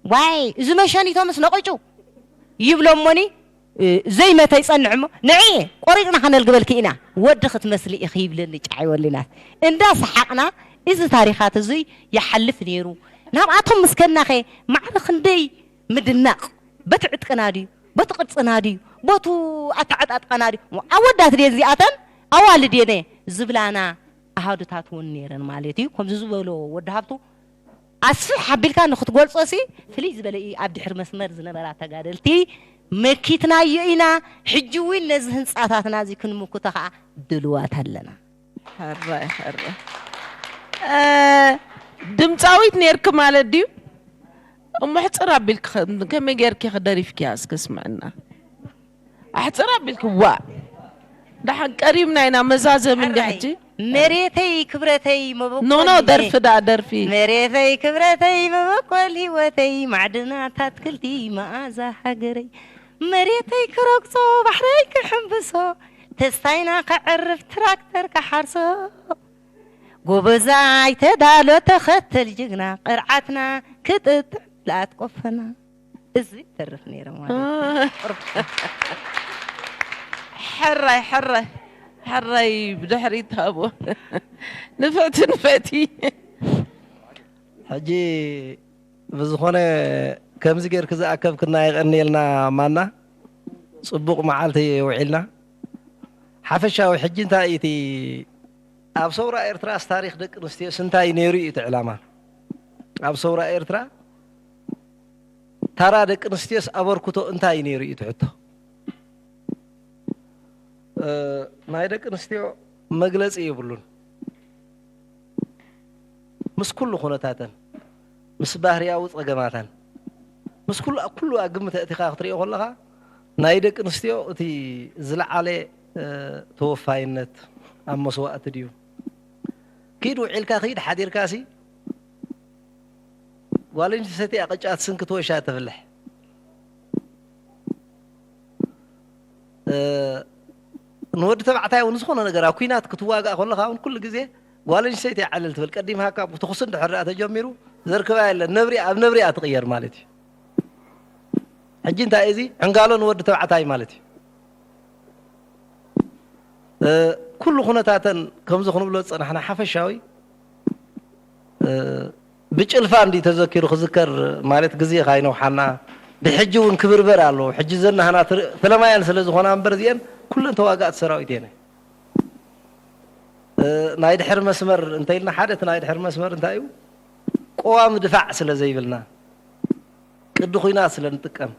ዋይ፣ እዚ መሸኒቶምስ ነቂጩ ይብሎ እሞኒ፣ እ፣ ዘይመተ ይጸንሕ እሞ፣ ንዒ ቆሪጽና ከነልግበልኪ ኢና። ወዲ ክትመስሊ ኢኺ ይብለኒ ጫዒ ወሊናት። እንዳ ሰሓቕና፣ እዚ ታሪኻት እዙይ ይሓልፍ ነይሩ። ናብኣቶም ምስ ከድናኸ ማዕረ ክንደይ ምድናቕ፣ በቲ ዕጥቅና ድዩ፣ በቲ ቅርጽና ድዩ፣ በቱ ኣተዓጣጥቃና ድዩ፣ ኣወዳት ድየ እዚኣተን፣ ኣዋልድ እየን ዝብላና ኣሃዱታት እውን ነይረን ማለት እዩ። ከምዚ ዝበሎ ወዲ ሃብቱ ኣስፍሕ ኣቢልካ ንክትገልጾ ሲ ፍልይ ዝበለ እዩ። ኣብ ድሕሪ መስመር ዝነበራ ተጋደልቲ መኪትናዮ ኢና። ሕጂ እውን ነዚ ህንጻታትና እዚ ክንምክቶ ከዓ ድልዋት ኣለና። ሕራይ ሕራይ። እ፣ ድምፃዊት ነርኪ ማለት ድዩ? እሞ ሕፅር ኣቢልኪ ከ-፣ ከመይ ጌርኪ ከ ደሪፍኪያ እስከ ስምዕና? ኣሕፅር ኣቢልኪ ዋ። ደሓን ቀሪብና ኢና መዛዘሚ እንዲ ሕራይ። ሕጂ። መሬተይ ክብረተይ መበቆል ኖ ኖ፣ ደርፊ ደኣ ደርፊ። መሬተይ ክብረተይ መበቆል ህይወተይ ማዕድናት ኣትክልቲ መኣዛ ሃገረይ። መሬተይ ክረግጾ ባሕረይ ክሕንብሶ ተስፋይና ከዕርፍ ትራክተር ክሓርሶ። ጎበዛይ ተዳሎ ተኸተል ጅግና ቅርዓትና ክጥጥዕ ምልኣት ቆፈና። እዚ ይተርፍ ነይረ ማለት እዩ። አ። ሕራይ፣ ሕራይ፣ ሕራይ ብድሕሪት ሃቦ። ንፍዕቲ፣ ንፍዕቲ። ሕጂ ብዝኾነ ከምዚ ጌርኪ ዝኣከብክና የቐንየልና ማና። ጽቡቕ መዓልቲ ውዒልና። ሓፈሻዊ ሕጂ እንታይ እዩ እቲ ኣብ ሰውራ ኤርትራስ ታሪኽ ደቂ ኣንስትዮስ እንታይ ነይሩ እዩ እቲ ዕላማ? ኣብ ሰውራ ኤርትራ ታራ ደቂ ኣንስትዮስ ኣበርክቶ እንታይ ነይሩ እዩ እቲ ሕቶ? እ፣ ናይ ደቂ ኣንስትዮ መግለጺ የብሉን። ምስ ኩሉ ኩነታተን፣ ምስ ባህርያዊ ጸገማተን፣ ምስ ኩሉ፣ ኩሉ ኣብ ግምት ኣእቲኻ ክትሪኦ ከለኻ፣ ናይ ደቂ ኣንስትዮ እቲ ዝለዓለ፣ እ፣ ተወፋይነት ኣብ መስዋእቲ ድዩ? ኪድ ውዒልካ ኪድ ሓዲርካሲ ጓል ኣንስተይቲ እያ ቅጫ ትስንኪ ትወሻ ትፍልሕ። እ፣ ንወዲ ተባዕታይ እውን ዝኾነ ነገር ኣብ ኲናት ክትዋጋእ ከለኻ እውን ኩሉ ግዜ ጓል ኣንስተይቲ እያ ዕልል ትብል። ቀዲምሃካ ብተኹሲ እንድሕር ደኣ ተጀሚሩ ዘርክባ የለን። ነብሪ ኣብ ነብሪ እያ ትቕየር ማለት እዩ። ሕጂ እንታይ እዚ ዕንጋሎ ንወዲ ተባዕታይ ማለት እዩ። እ፣ ኩሉ ኩነታተን ከምዚ ክንብሎ ዝጸናሕና ሓፈሻዊ፣ እ፣ ብጭልፋ እንዲ ተዘኪሩ ክዝከር ማለት ግዜ ካይነውሓና ብሕጂ እውን ክብርበር ኣለዎ። ሕጂ ዘናህና ትር-፣ ፈለማየን ስለ ዝኾና እምበር እዚአን ኩለን ተዋጋእቲ ሰራዊት እየን። እ፣ ናይ ድሕሪ መስመር እንተኢልና ሓደ እቲ ናይ ድሕሪ መስመር እንታይ እዩ? ቀዋሚ ድፋዕ ስለ ዘይብልና ቅዲ ኹናት ስለ ንጥቀም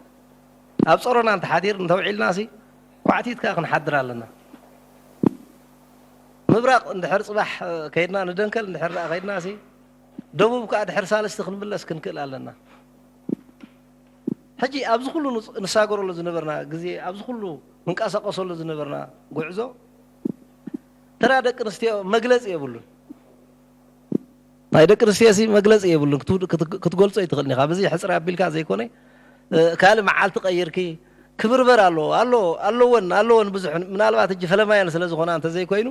ኣብ ጾሮና እንተሓዲር እንተውዒልና ሲ ኳዕቲት ከኣ ክንሓድር ኣለና። ምብራቕ እንድሕር ጽባሕ፣ እ፣ ከይድና ንደንከል እንድሕር ደኣ ከይድና ሲ ደቡብ ከኣ ድሕር ሳልስቲ ክንምለስ ክንክእል ኣለና። ሕጂ ኣብዚ ኩሉ ንስ-፣ ንሳገረሉ ዝነበርና ግዜ፣ ኣብዚ ኩሉ ንንቀሳቐሰሉ ዝነበርና ጉዕዞ ተራ ደቂ ኣንስትዮ መግለጺ የብሉን። ናይ ደቂ ኣንስትዮ ሲ መግለጺ የብሉን። ክት-፣ ክት-፣ ክትገልጾ ኣይትኽእልን ኢኻ። ብዚ ሕጽር ኣቢልካ ዘይኮነ፣ እ፣ ካልእ መዓልቲ ቀይርኪ ክብርበር ኣለዎ። ኣሎ-፣ ኣለወን፣ ኣለወን ብዙሕ። ምናልባት ሕጂ ፈለማየን ስለ ዝኾና እንተዘይኮይኑ፣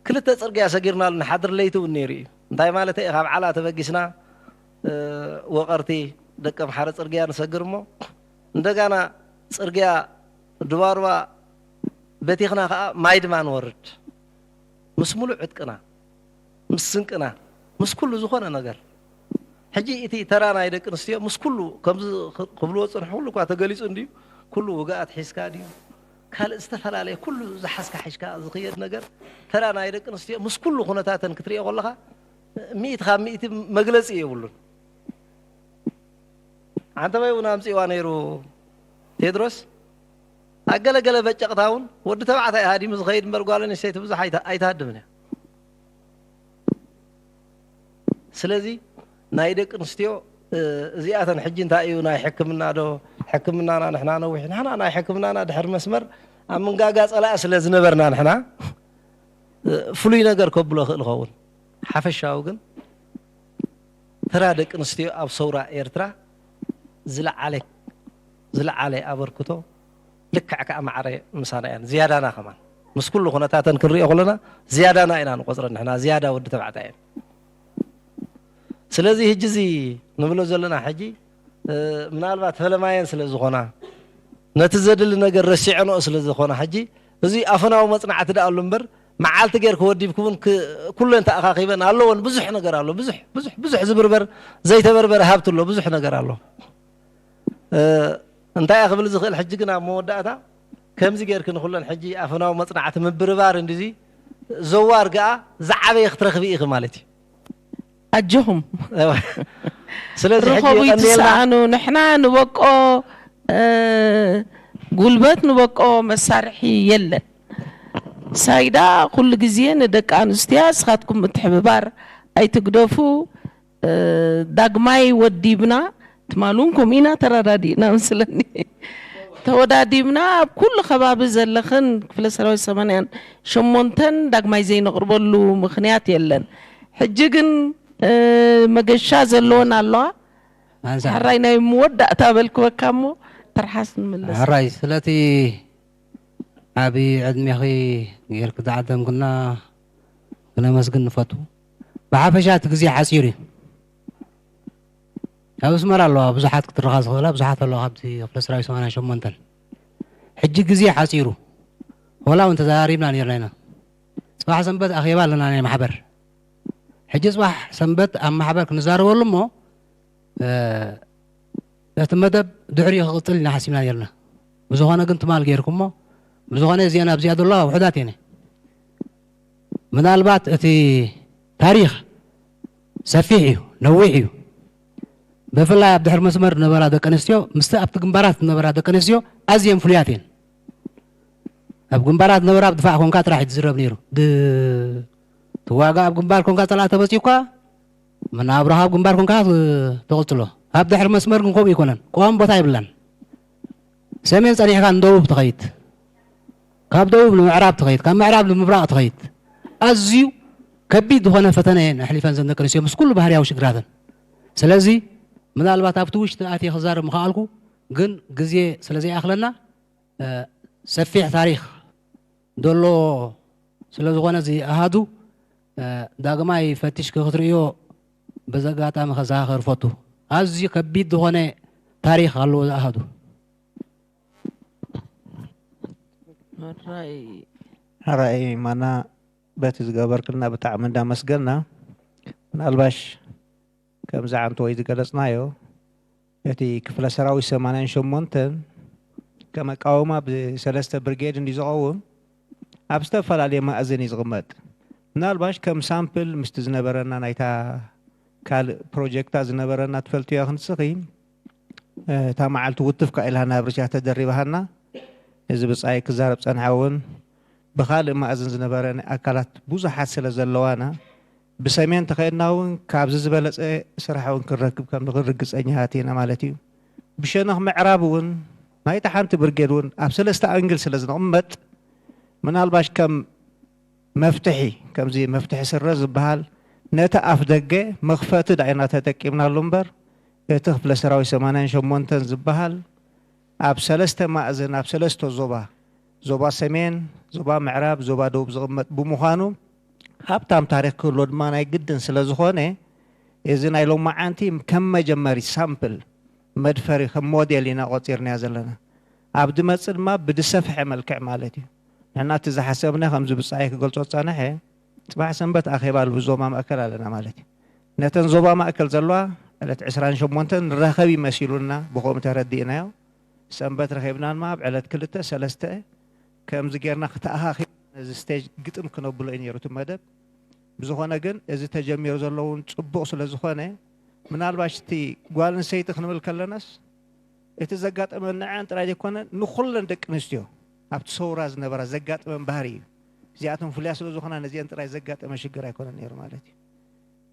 ክልተ ጽርግያ ሰጊርናሉ ንሓድር ለይቲ እውን ነይሩ እዩ። እንታይ ማለተይ? ካብ ዓላ ተበጊስና፣ እ፣ ወቐርቲ ደቂ ኣምሓረ ጽርግያ ንሰግር እሞ፣ እንደጋና ጽርግያ ዱባዱባ በቲኽና ከኣ ማይ ድማ ንወርድ። ምስ ሙሉእ ዕጥቅና፣ ምስ ስንቅና፣ ምስ ኩሉ ዝኾነ ነገር። ሕጂ እቲ ተራ ናይ ደቂ ኣንስትዮ ምስ ኩሉ ከምዚ ክ-፣ ክብልዎ ዝጸንሑ ኩሉ እኳ ተገሊጹ እንድዩ፣ ኩሉ ውግኣት ሒዝካ ድዩ፣ ካልእ ዝተፈላለየ ኩሉ ዝሓዝካ ሒዝካ ዝኽየድ ነገር፣ ተራ ናይ ደቂ ኣንስትዮ ምስ ኩሉ ኩነታተን ክትሪኦ ከለኻ፣ ሚእቲ ካብ ሚእቲ መግለጺ የብሉን። ዓንተባይ እውን ኣምጺእዋ ነይሩ ቴድሮስ። ኣብ ገለገለ በጨቕታ እውን ወዲ ተባዕታይ ሃዲሙ ዝኸይድ እምበር ጓል ኣንስተይቲ ብዙሕ ኣይተ-፣ ኣይትሃድምን እያ። ስለዚ ናይ ደቂ ኣንስትዮ፣ እ፣ እዚኣተን ሕጂ እንታይ እዩ ናይ ሕክምና ዶ? ሕክምናና ንሕና ነዊሕ፣ ንሕና ናይ ሕክምናና ድሕሪ መስመር ኣብ ምንጋጋ ጸላኢ ስለ ዝነበርና ንሕና ፍሉይ ነገር ከብሎ ይኽእል ይኸውን። ሓፈሻዊ ግን ተራ ደቂ ኣንስትዮ ኣብ ሰውራ ኤርትራ ዝለዓለ ዝለዓለ ኣበርክቶ ልክዕ ከኣ ማዕረ ምሳና እየን። ዝያዳና ከማን ምስ ኩሉ ኩነታተን ክንሪኦ ከለና ዝያዳና ኢና ንቆጽረን ንሕና ዝያዳ ወዲ ተባዕታይ እየን። ስለዚ ሕጂ እዚ ንብሎ ዘለና ሕጂ ምናልባት ፈለማየን ስለ ዝኾና ነቲ ዘድሊ ነገር ረሲዐንኦ ስለ ዝኾና ሕጂ እዚ ኣፈናዊ መጽናዕቲ ደኣ ኣሉ እምበር መዓልቲ ጌርኪ ወዲብኪ እውን ኩለን ተኣኻኺበን ኣለወን። ብዙሕ ነገር ኣሎ። ብዙሕ ብዙሕ ብዙሕ ዝብርበር ዘይተበርበረ ሃብቲ ኣሎ። ብዙሕ ነገር ኣሎ። እንታይ እየ ክብል ዝኽእል ሕጂ ግን ኣብ መወዳእታ ከምዚ ጌርኪ ንኹለን ሕጂ ኣፈናዊ መጽናዕቲ ምብርባር እንዲዚ ዘዋር ገኣ ዝዓበየ ክትረኽቢ ኢኺ ማለት እዩ። ኣጆኹም ስለዚ ሕጂ ርኸቡ የቐንየልና። ይትሰኣኑ ንሕና ንበቆ እ፣ ጉልበት ንበቆ መሳርሒ የለን። ሳይዳ ኩሉ ግዜ ንደቂ ኣንስትያ እስኻትኩም ምትሕብባር ኣይትግደፉ። እ፣ ዳግማይ ወዲብና ትማሉን ከምኡ ኢና ተረዳዲእና ምስለኒ ተወዳዲብና ኣብ ኩሉ ከባቢ ዘለኽን ክፍለ ሰራዊት ሰማንያን ሸሞንተን ዳግማይ ዘይነቕርበሉ ምኽንያት የለን። ሕጂ ግን እ፣ መገሻ ዘለወን ኣለዋ። ኣንሳ ሕራይ ናይ መወዳእታ በልክበካ እሞ ትርሓስ ንምለስ። ሕራይ ስለቲ ዓቢ ዕድሜኺ ጌርክ ዝዓደምክና ክነመስግን ንፈቱ። ብሓፈሻ እቲ ግዜ ሓጺር እዩ። ኣብ ኣስመራ ኣለዋ ብዙሓት ክትረኻ ዝኽእላ ብዙሓት ኣለዋ ካብቲ ክፍለ ሰራዊት ሰማንያን ሸሞንተን ሕጂ ግዜ ሓጺሩ። ወላ እውን ተዘራሪብና ነርና ኢና። ጽባሕ ሰንበት ኣኼባ ኣለና ናይ ማሕበር። ሕጂ ጽባሕ ሰንበት ኣብ ማሕበር ክንዛረበሉ እሞ እ፣ እቲ መደብ ድሕሪኡ ክቕጽል ኢና ሓሲብና ነርና። ብዝኾነ ግን ትማል ጌርኩሞ ብዝኾነ እዚአን ኣብዚኣ ዘለዋ ውሑዳት እየን። ምናልባት እቲ ታሪኽ ሰፊሕ እዩ፣ ነዊሕ እዩ። ብፍላይ ኣብ ድሕሪ መስመር ዝነበራ ደቂ ኣንስትዮ ምስቲ ኣብቲ ግንባራት ዝነበራ ደቂ ኣንስትዮ ኣዝየን ፍሉያት እየን። ኣብ ግንባራት ዝነበራ ኣብ ድፋዕ ኮንካ ጥራሕ እዩ ዝዝረብ ነይሩ። ድ- ትዋጋ ኣብ ግንባር ኮንካ ጸላእ ተመጺኡኳ መናብሮኻ ኣብ ግንባር ኮንካ ት- ትቕጽሎ። ኣብ ድሕሪ መስመር ግን ከምኡ ኣይኮነን። ቀዋሚ ቦታ የብላን። ሰሜን ጸኒሕካ ንደቡብ ትኸይድ፣ ካብ ደቡብ ንምዕራብ ትኸይድ፣ ካብ ምዕራብ ንምብራቕ ትኸይድ። ኣዝዩ ከቢድ ዝኾነ ፈተነ እየን ኣሕሊፈን ዘን ደቂ ኣንስትዮ ምስ ኩሉ ባህርያዊ ሽግራተን። ስለዚ ምናልባት ኣብቲ ውሽጢ ኣትየ ክዛረብ ምኸኣልኩ ግን ግዜ ስለ ዘይኣኽለና እ፣ ሰፊሕ ታሪኽ ዘሎ ስለ ዝኾነ እዚ ኣሃዱ እ፣ ዳግማይ ፈቲሽኪ ክትርእዮ በዚ ኣጋጣሚ ከዘኻኽር እፈቱ። ኣዝዩ ከቢድ ዝኾነ ታሪኽ ኣለዎ እዚ ኣሃዱ። ሕራይ ሕራይ ማና በቲ ዝገበርክልና ብጣዕሚ እንዳመስገና ምናልባሽ ከምዚ ዓንተወይ ዝገለጽናዮ እቲ ክፍለ ሰራዊት ሰማንያን ሸሞንተን ከም ኣቃውማ ብሰለስተ ብርጌድ እንዲ ዝቐውም ኣብ ዝተፈላለየ ማእዝን እዩ ዝቕመጥ። ምናልባሽ ከም ሳምፕል ምስቲ ዝነበረና ናይታ ካልእ ፕሮጀክታ ዝነበረና ትፈልጥዮ ክንስኺ እታ መዓልቲ ውትፍ ካ ኢልሃና ኣብ ርሽያ ተደሪብሃና እዚ ብጻይ ክዛረብ ጸንሓ እውን ብኻልእ ማእዝን ዝነበረ ኣካላት ብዙሓት ስለ ዘለዋና ብሰሜን ተኸድና እውን ካብዚ ዝበለጸ ስራሕ እውን ክንረክብ ከም ንኽእል ርግጸኛታት ኢና ማለት እዩ። ብሸነኽ ምዕራብ እውን ናይታ ሓንቲ ብርጌድ እውን ኣብ ሰለስተ ኣንግል ስለ ዝንቕመጥ ምናልባሽ ከም መፍትሒ ከምዚ መፍትሒ ስረ ዝበሃል ነቲ ኣፍ ደገ መኽፈቲ ዳኢና ተጠቂምናሉ እምበር እቲ ክፍለ ሰራዊት ሰማንያን ሸሞንተን ዝበሃል ኣብ ሰለስተ ማእዝን ኣብ ሰለስተ ዞባ ዞባ ሰሜን ዞባ ምዕራብ ዞባ ደቡብ ዝቕመጥ ብምዃኑ ሃብታም ታሪኽ ክህሎ ድማ ናይ ግድን ስለ ዝኾነ እዚ ናይ ሎማዓንቲ ከም መጀመሪ ሳምፕል መድፈሪ ከም ሞዴል ኢና ቆፂርናዮ ዘለና። ኣብ ዝመፅእ ድማ ብዝሰፍሐ መልክዕ ማለት እዩ። ንሕና እቲ ዝሓሰብና ከምዚ ብፃይ ክገልፆ ዝፀንሐ ፅባሕ ሰንበት ኣኼባ ኣብ ዞባ ማእከል ኣለና ማለት እዩ። ነተን ዞባ ማእከል ዘለዋ ዕለት ዕስራን ሸሞንተን ንራኸብ እዩ መሲሉና ብኸምኡ ተረዲእናዮ። ሰንበት ረኺብና ድማ ኣብ ዕለት ክልተ ሰለስተ ከምዚ ጌርና ክተኣኻኺብ ነዚ ስቴጅ ግጥም ክነብሎ እዩ ነይሩ እቲ መደብ። ብዝኾነ ግን እዚ ተጀሚሩ ዘሎ እውን ፅቡቕ ስለ ዝኾነ ምናልባሽ እቲ ጓል ኣንስተይቲ ክንብል ከለናስ እቲ ዘጋጠመ ንዐን ጥራይ ዘይኮነ ንኹለን ደቂ ኣንስትዮ ኣብቲ ሰውራ ዝነበራ ዘጋጠመን ባህሪ እዩ። እዚኣቶም ፍሉያ ስለ ዝኾና ነዚአን ጥራይ ዘጋጠመ ሽግር ኣይኮነን ነይሩ ማለት እዩ።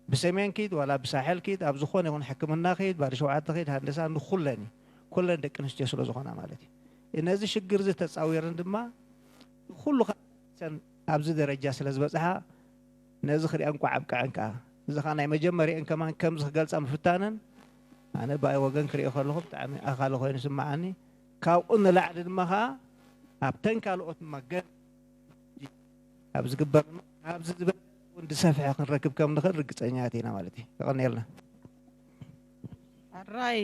ብሰሜን ኪድ ዋላ ብሳሕል ኪድ ኣብ ዝኾነ ይኹን ሕክምና ኪድ ባዲ ሸውዓተ ኪድ ሃንደሳ ንኹለን እዩ። ኩለን ደቂ ኣንስትዮ ስለ ዝኾና ማለት እዩ። ነዚ ሽግር እዚ ተፃዊረን ድማ ኩሉ ከ- ኣብዚ ደረጃ ስለ ዝበፅሓ ነዚ ክሪኣ እንኳዕ ኣብቅዐን ከዓ። እዚ ከዓ ናይ መጀመሪአን ከማን ከምዚ ክገልፃ ምፍታነን ኣነ ብኣይ ወገን ክሪኦ ከለኹ ብጣዕሚ ኣኻሊ ኮይኑ ይስምዓኒ። ካብኡ ንላዕሊ ድማ ከዓ ኣብተን ካልኦት ድማ ገ ካብ ዝግበር ድማ ካብዚ ዝበለፀ እውን ዝሰፍሐ ክንረክብ ከም ንኽእል ርግፀኛት ኢና ማለት እዩ። የቐንየልና። ሕራይ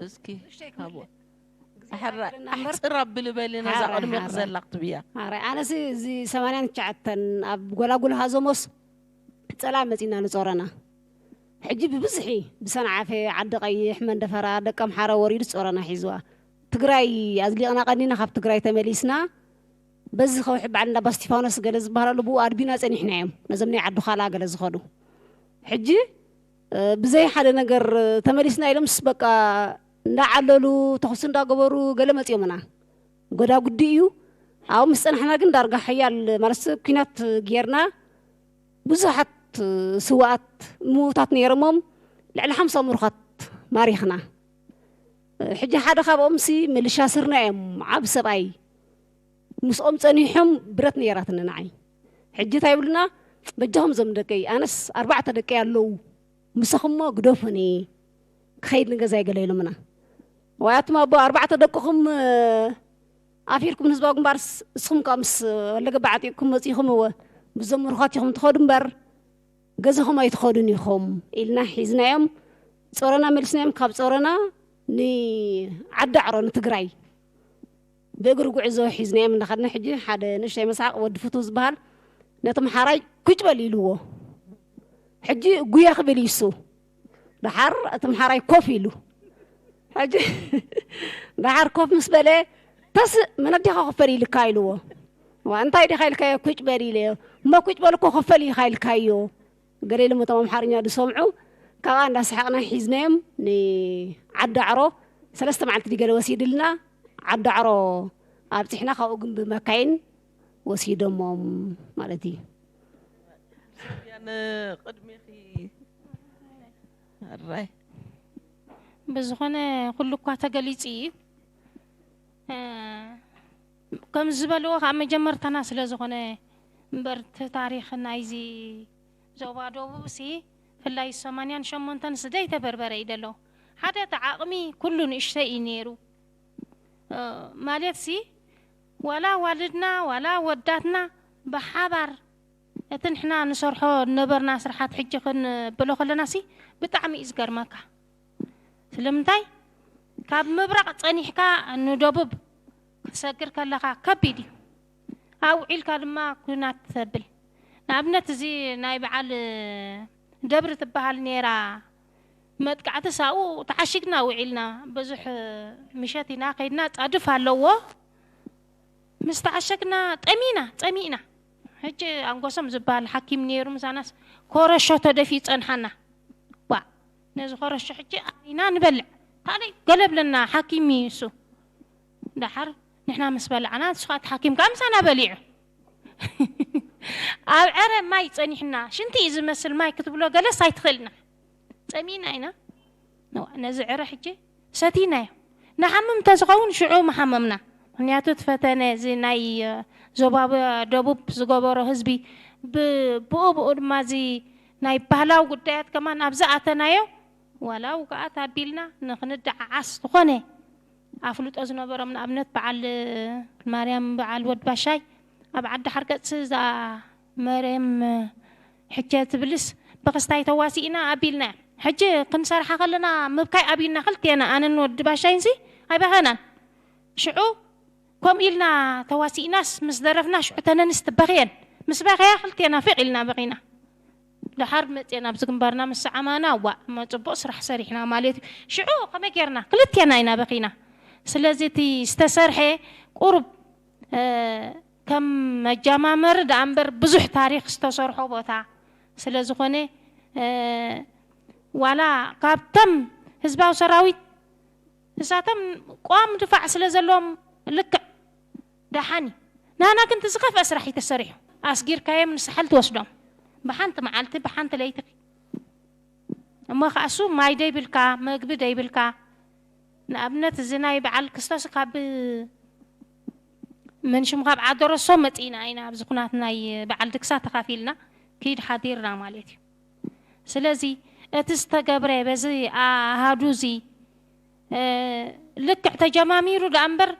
እስኪ ሃቦ ሕራይ ኣሕፅር ኣብሊ በሊ ነዛ ቅድሚክ ዘላ ክትብያ። ሕራይ ኣነሲ እዚ ሰማንያን ትሽዓተን ኣብ ጎላጉል ሃዞሞስ ጸላም መጺና ንጾረና። ሕጂ ብብዝሒ ብሰንዓፈ፣ ዓዲ ቀይሕ፣ መንደፈራ፣ ደቀምሓረ ወሪዱ ጾረና ሒዝዋ። ትግራይ ኣዝሊቕና ቀኒና ካብ ትግራይ ተመሊስና በዚ ከውሒ በዓል እንዳባ እስቲፋኖስ ገለ ዝበሃሉ ኣለዉ ብኡ ኣድቢና ጸኒሕና እዮም ነዞም ናይ ዓዲ ዃላ ገለ ዝኸዱ። ሕጂ ብዘይ ሓደ ነገር ተመሊስና ኢሎምስ በቃ እንዳዓለሉ ተኹሲ እንዳገበሩ ገለ መጺኦምና። ጎዳጉዲ እዩ። ኣብኡ ምስ ጸናሕና ግን ዳርጋ ሓያል ማለት ኲናት ጌርና ብዙሓት ስውኣት ምዉታት ነይሮሞም ልዕሊ ሓምሳ ምሩኻት ማሪኽና። ሕጂ ሓደ ካብኦምሲ ምልሻ ስርና እዮም ዓብ ሰብኣይ ምስኦም ጸኒሖም ብረት ነይራትኒ ንዓይ። ሕጂ እንታይ ይብሉና በጃኹም እዞም ደቀይ ኣነስ ኣርባዕተ ደቀይ ኣለዉ ምሰኹሞ ግደፉኒ ክኸይድ ንገዛይ ገለ ኢሎምና። ዋይ ኣቱም ኣቦ ኣርባዕተ ደቅኹም ኣፊርኩም ንህዝባዊ ግንባር እስኹም ከ ምስ ወለገባ ዓጢቕኩም መፂኹም እወ ምስዞም ምሩኻት ኢኹም ትኸዱ እምበር ገዛኹም ኣይትኸዱን ኢኹም ኢልና ሒዝናዮም ፆረና መሊስናዮም ካብ ፆረና ንዓዲ ኣዕሮ ንትግራይ ብእግሪ ጉዕዞ ሒዝናዮም እንዳኸድና ሕጂ ሓደ ንእሽተይ መስሓቕ ወዲ ፍትው ዝበሃል ነቲ ምሓራይ ኩጭ በል ኢልዎ ሕጂ ጉየ ክብል እዩ እሱ ደሓር እቲ ምሓራይ ኮፍ ኢሉ ሕጂ ደሓር ኮፍ ምስ በለ ተስእ መን ኣዴኻ ክፈል ኢልካ ኢልዎ ዋ እንታይ ዲኻ ኢልካዮ ኩጭ በል ኢለዮ እሞ ኩጭ በል እኮ ክፈል ኢኻ ኢልካዮ ገለ ኢሎም እቶም ኣምሓርኛ ዝሰምዑ ካብኣ እንዳሰሓቕና ሒዝናዮም ንዓዲ ኣዕሮ ሰለስተ መዓልቲ ድገለ ወሲድልና ዓዲ ኣዕሮ ኣብፂሕና ካብኡ ግን ብመካይን ወሲዶሞም ማለት እዩ። ሰብያን ቅድሚኺ ኣራይ ብዝኾነ ኩሉ እኳ ተገሊፁ እዩ። ከም ዝበልዎ ካብ መጀመርታና ስለ ዝኾነ እምበር እቲ ታሪኽ ናይዚ ዞባ ደቡብ ሲ ፍላይ ሰማንያን ሸሞንተን ስደይ ተበርበረ እዩ ደሎ ሓደ እቲ ዓቕሚ ኩሉ ንእሽተይ እዩ ነይሩ ማለት ሲ ዋላ ዋልድና ዋላ ወዳትና ብሓባር እቲ ንሕና ንሰርሖ ነበርና ስርሓት ሕጂ ክንብሎ ከለና ሲ ብጣዕሚ እዩ ዝገርመካ ስለምንታይ ካብ ምብራቕ ጸኒሕካ ንደቡብ ክትሰግር ከለኻ ከቢድ እዩ ኣብኡ ዒልካ ድማ ኩናት ተብል ንኣብነት እዚ ናይ በዓል ደብሪ ትበሃል ነይራ መጥቃዕቲ ሳኡ ተዓሽግና ውዒልና ብዙሕ ምሸት ኢና ከይድና ጻድፍ ኣለዎ ምስ ተዓሸግና ጠሚና ጸሚእና ሕጂ ኣንጎሶም ዝበሃል ሓኪም ነይሩ ምሳናስ ኮረሾ ተደፊኡ ጸንሓና ዋ ነዚ ኮረሾ ሕጂ ኢና ንበልዕ ካልእ ገለ ብለና ሓኪም እዩ እሱ ደሓር ንሕና ምስ በላዕና ንሱ ከዓ ተሓኪም ከዓ ምሳና በሊዑ ኣብ ዕረ ማይ ጸኒሕና ሽንቲ እዩ ዝመስል ማይ ክትብሎ ገለስ ኣይትኽእልና ጸሚእና ኢና ነዚ ዕረ ሕጂ ሰቲናዮ ንሓምም ተዝኸውን ሽዑ ምሓመምና ምክንያቱ እቲ ፈተነ እዚ ናይ ዞባዊ ደቡብ ዝገበሮ ህዝቢ ብኡ ብኡ ድማ እዚ ናይ ባህላዊ ጉዳያት ከማን ኣብዚ ኣተናዮ ዋላ ውግኣት ኣቢልና ንክንደዓዓስ ዝኾነ ኣፍልጦ ዝነበሮም ንኣብነት በዓል ማርያም በዓል ወድ ባሻይ ኣብ ዓዲ ሓርቀፅ እዛ መርየም ሕቸ ትብልስ ብክስታይ ተዋሲእና ኣቢልና ሕጂ ክንሰርሓ ከለና ምብካይ ኣቢልና ክልቴና ኣነን ወዲ ባሻይንሲ ኣይበኸናን ሽዑ ከምኡ ኢልና ተዋሲእናስ ምስ ደረፍና ሽዑ ተነንስ ትበኽየን ምስ በኸያ ክልቴና ፊቕ ኢልና በኺና ደሓር መፅና ኣብዚ ግንባርና ምስ ሰዓማና ዋእ እሞ ፅቡቕ ስራሕ ሰሪሕና ማለት እዩ ሽዑ ከመይ ጌርና ክልቴና ኢና በኺና ስለዚ እቲ ዝተሰርሐ ቁሩብ ከም መጀማመሪ ደኣ እምበር ብዙሕ ታሪክ ዝተሰርሖ ቦታ ስለ ዝኾነ ዋላ ካብቶም ህዝባዊ ሰራዊት እሳቶም ቋም ድፋዕ ስለ ዘለዎም ልክዕ ደሓን እዩ ናና ግን ዝኸፍአ ስራሕ እዩ ተሰሪሑ ኣስጊርካዮም ንሳሕል ትወስዶም ብሓንቲ መዓልቲ ብሓንቲ ለይቲ እሞ ከኣሱ ማይ ደይብልካ መግቢ ደይብልካ ንኣብነት እዚ ናይ በዓል ክስቶስ ካብ መንሽም ካብ ዓደረሶ መጺእና ኢና ኣብዚ ኩናት ናይ በዓል ድግሳ ተኻፊልና ክይድ ሓዲርና ማለት እዩ። ስለዚ እቲ ዝተገብረ በዚ ኣሃዱ እዚ ልክዕ ተጀማሚሩ ደኣ እምበር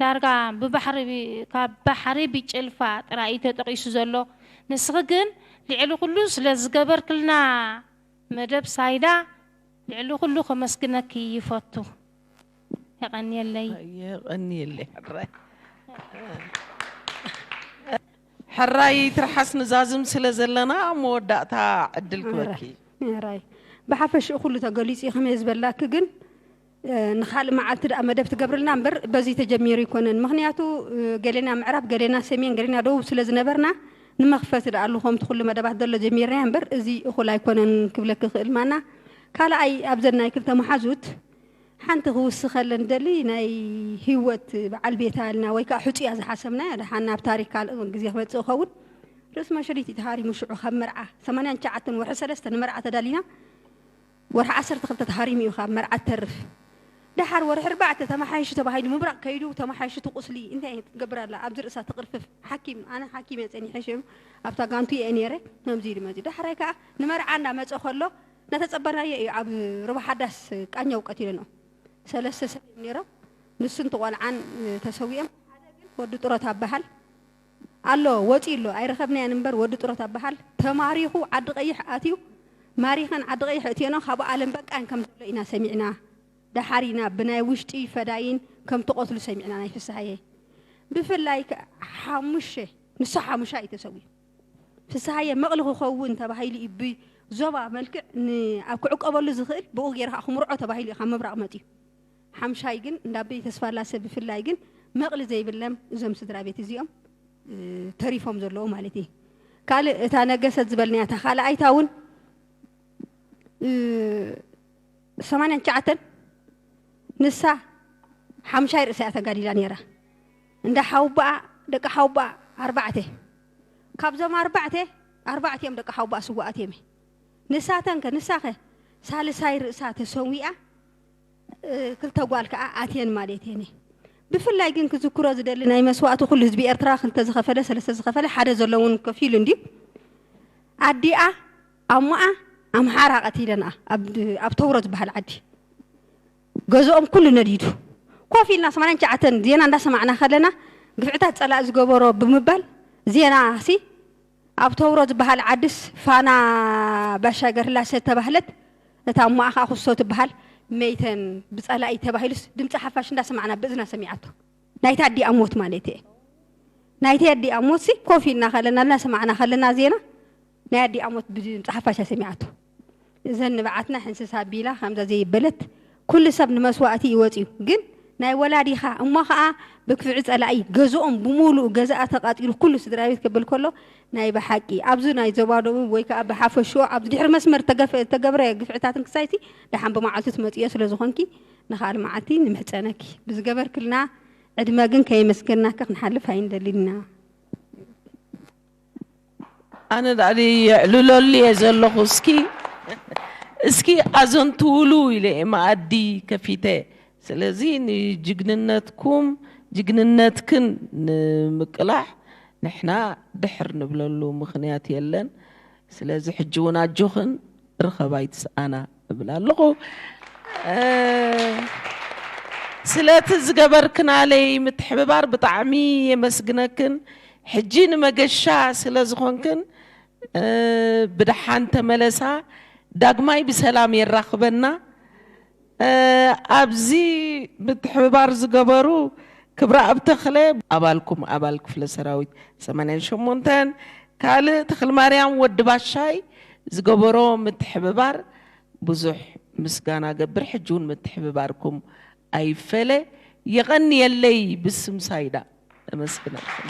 ዳርጋ ብባሕሪ ካብ ባሕሪ ብጭልፋ ጥራይ እዩ ተጠቒሱ ዘሎ። ንስኺ ግን ልዕሊ ኩሉ ስለ ዝገበርክልና መደብ ሳይዳ ልዕሊ ኩሉ ከመስግነኪ ይፈቱ። የቐንየለይ። የቐንየለይ ሕራይ። ሕራይ ትርሓስ ንዛዝም ስለ ዘለና መወዳእታ ዕድል ክበኪ። ራይ ብሓፈሽኡ ኩሉ ተገሊጹ እዩ ከመይ ዝበላኪ ግን ንካልእ መዓልቲ ደኣ መደብ ትገብርልና እምበር በዚ ተጀሚሩ ይኮነን። ምክንያቱ ገሌና ምዕራብ፣ ገሌና ሰሜን፣ ገሌና ደቡብ ስለ ዝነበርና ንመኽፈቲ ደኣ ኣሉ ከምቲ ኩሉ መደባት ዘሎ ጀሚርና እምበር እዚ እኹል ኣይኮነን ክብለኪ ክእል ማና። ካልኣይ ኣብዘን ናይ ክልተ መሓዙት ሓንቲ ክውስኸለን ደሊ ናይ ህይወት በዓል ቤታ ኢልና ወይ ከዓ ሕፁያ ዝሓሰብና ደሓን ናብ ታሪክ ካልእ ግዜ ክመፅእ ይኸውን። ርእሲ መሸሊት ተሃሪሙ ሽዑ ካብ መርዓ ሰማንያን ትሽዓተን ወርሒ ሰለስተ ንመርዓ ተዳሊና ወርሒ ዓሰርተ ክልተ ተሃሪሙ እዩ ካብ መርዓ ተርፍ። ደሓር ወርሒ ኣርባዕተ ተመሓይሹ ተባሂሉ ምብራቕ ከይዱ ተመሓይሹ እቲ ቁስሊ እንታይ ክትገብር ኣላ ኣብዚ ርእሳ ትቕርፍፍ ሓኪም ኣነ ሓኪም እየ ፀኒሐ ሽዑ ኣብታ ጋንቱ እየ ነይረ ከምዚ ኢሉ መፂኡ ዳሕራይ ከዓ ንመርዓ እንዳመፀ ከሎ እናተፀበናዮ እዩ ኣብ ሩባ ሓዳስ ቃኛው ቀቲለንኦ ሰለስተ ሰብ እዮም ነይሮም ንሱን ትቆልዓን ተሰዊኦም ሓደ ግን ወዲ ጥሮታ በሃል ኣሎ ወፂ ኣሎ ኣይረኸብናያን እምበር ወዲ ጥሮታ በሃል ተማሪኹ ዓዲ ቀይሕ ኣትዩ ማሪኸን ዓዲ ቀይሕ እትየኖ ካብ ኣለም በቃን ከም ዘሎ ኢና ሰሚዕና ደሓር ኢና ብናይ ውሽጢ ፈዳይን ከም ተቐትሉ ሰሚዕና ናይ ፍስሃየ ብፍላይ ሓሙሸ ንሱ ሓሙሻ እዩ ተሰዊኡ ፍስሃየ መቕሊ ክኸውን ተባሂሉ እዩ ብዞባ መልክዕ ኣብ ክዕቀበሉ ዝኽእል ብኡ ገይርካ ክምርዖ ተባሂሉ እዩ ካብ ምብራቕ መፅዩ ሓምሻይ ግን እንዳበይ ተስፋላሰ ብፍላይ ግን መቕሊ ዘይብለም እዞም ስድራ ቤት እዚኦም ተሪፎም ዘለዉ ማለት እዩ ካልእ እታ ነገሰት ዝበልናያ እታ ካልኣይታ እውን ሰማንያን ትሽዓተን ንሳ ሓምሻይ ርእሳ እያ ተጋዲላ ነይራ እንዳ ሓውባኣ ደቂ ሓውባኣ ኣርባዕተ ካብዞም ኣርባዕተ ኣርባዕቲኦም ደቂ ሓውባኣ ስዋኣት እዮም ንሳተን ከ ንሳ ከ ሳልሳይ ርእሳ ተሰዊኣ ክልተ ጓል ከዓ ኣትየን ማለት እየን ብፍላይ ግን ክዝክሮ ዝደሊ ናይ መስዋእቲ ኩሉ ህዝቢ ኤርትራ ክልተ ዝኸፈለ ሰለስተ ዝኸፈለ ሓደ ዘለውን ከፊሉ እንድዩ ኣዲኣ ኣሞኣ ኣምሓራ ቀቲለንኣ ኣብ ተውሮ ዝበሃል ዓዲ ገዝኦም ኩሉ ነዲዱ ኮፍ ኢልና ሰማንያን ትሽዓተን ዜና እንዳሰማዕና ከለና ግፍዕታት ፀላእ ዝገበሮ ብምባል ዜና ሲ ኣብ ተውሮ ዝበሃል ዓድስ ፋና ባሻገር ህላሰ ተባህለት እታ እሞኣ ከዓ ኩሶ ትበሃል መይተን ብፀላኢ ተባሂሉስ ድምፂ ሓፋሽ እንዳሰማዕና ብእዝና ሰሚዓቶ ናይታ ኣዲኣ ሞት ማለት እየ ናይቲ ኣዲኣ ሞት ሲ ኮፍ ኢልና ከለና እናሰማዕና ከለና ዜና ናይ ኣዲኣ ሞት ብድምፂ ሓፋሽ እያ ሰሚዓቶ እዘን ንብዓትና ሕንስስ ኣቢላ ከምዛ ዘይበለት ኩሉ ሰብ ንመስዋእቲ ይወፅዩ ግን ናይ ወላዲኻ እሞ ከዓ ብክፍዒ ፀላኢ ገዝኦም ብሙሉእ ገዛኣ ተቃፂሉ ኩሉ ስድራ ቤት ክብል ከሎ ናይ ብሓቂ ኣብዚ ናይ ዞባ ደቡብ ወይ ከዓ ብሓፈሽኡ ኣብዚ ድሕሪ መስመር ተገፍአ- ተገብረ ግፍዕታትን ክሳይሲ ደሓን ብመዓልቱ ትመፅዮ ስለ ዝኾንኪ ንኻል መዓልቲ ንምሕፀነኪ ብዝገበርክልና ዕድመ ግን ከየመስገናኪ ክንሓልፍ ኣይንደልን ኢና ኣነ ዳኣ የዕልለሉ እየ ዘለኹ እስኪ እስኪ ኣዘንትውሉ ኢለ እየ መኣዲ ከፊተ ስለዚ ንጅግንነትኩም ጅግንነትክን ንምቅላሕ ንሕና ድሕር ንብለሉ ምኽንያት የለን ስለዚ ሕጂ እውን ኣጆኽን ርኸባ ይትስኣና እብል ኣለኹ ስለቲ ዝገበርክናለይ ምትሕብባር ብጣዕሚ የመስግነክን ሕጂ ንመገሻ ስለ ዝኾንክን ብደሓን ተመለሳ ዳግማይ ብሰላም የራኽበና ኣብዚ ምትሕብባር ዝገበሩ ክብረኣብ ተኽለ ኣባልኩም ኣባል ክፍለ ሰራዊት ሰማንያን ሸሞንተን ካልእ ተኽልማርያም ወዲ ባሻይ ዝገበሮ ምትሕብባር ብዙሕ ምስጋና ገብር ሕጂ እውን ምትሕብባርኩም ኣይፈለ የቐንየለይ ብስም ሳይዳ እመስግነልኩም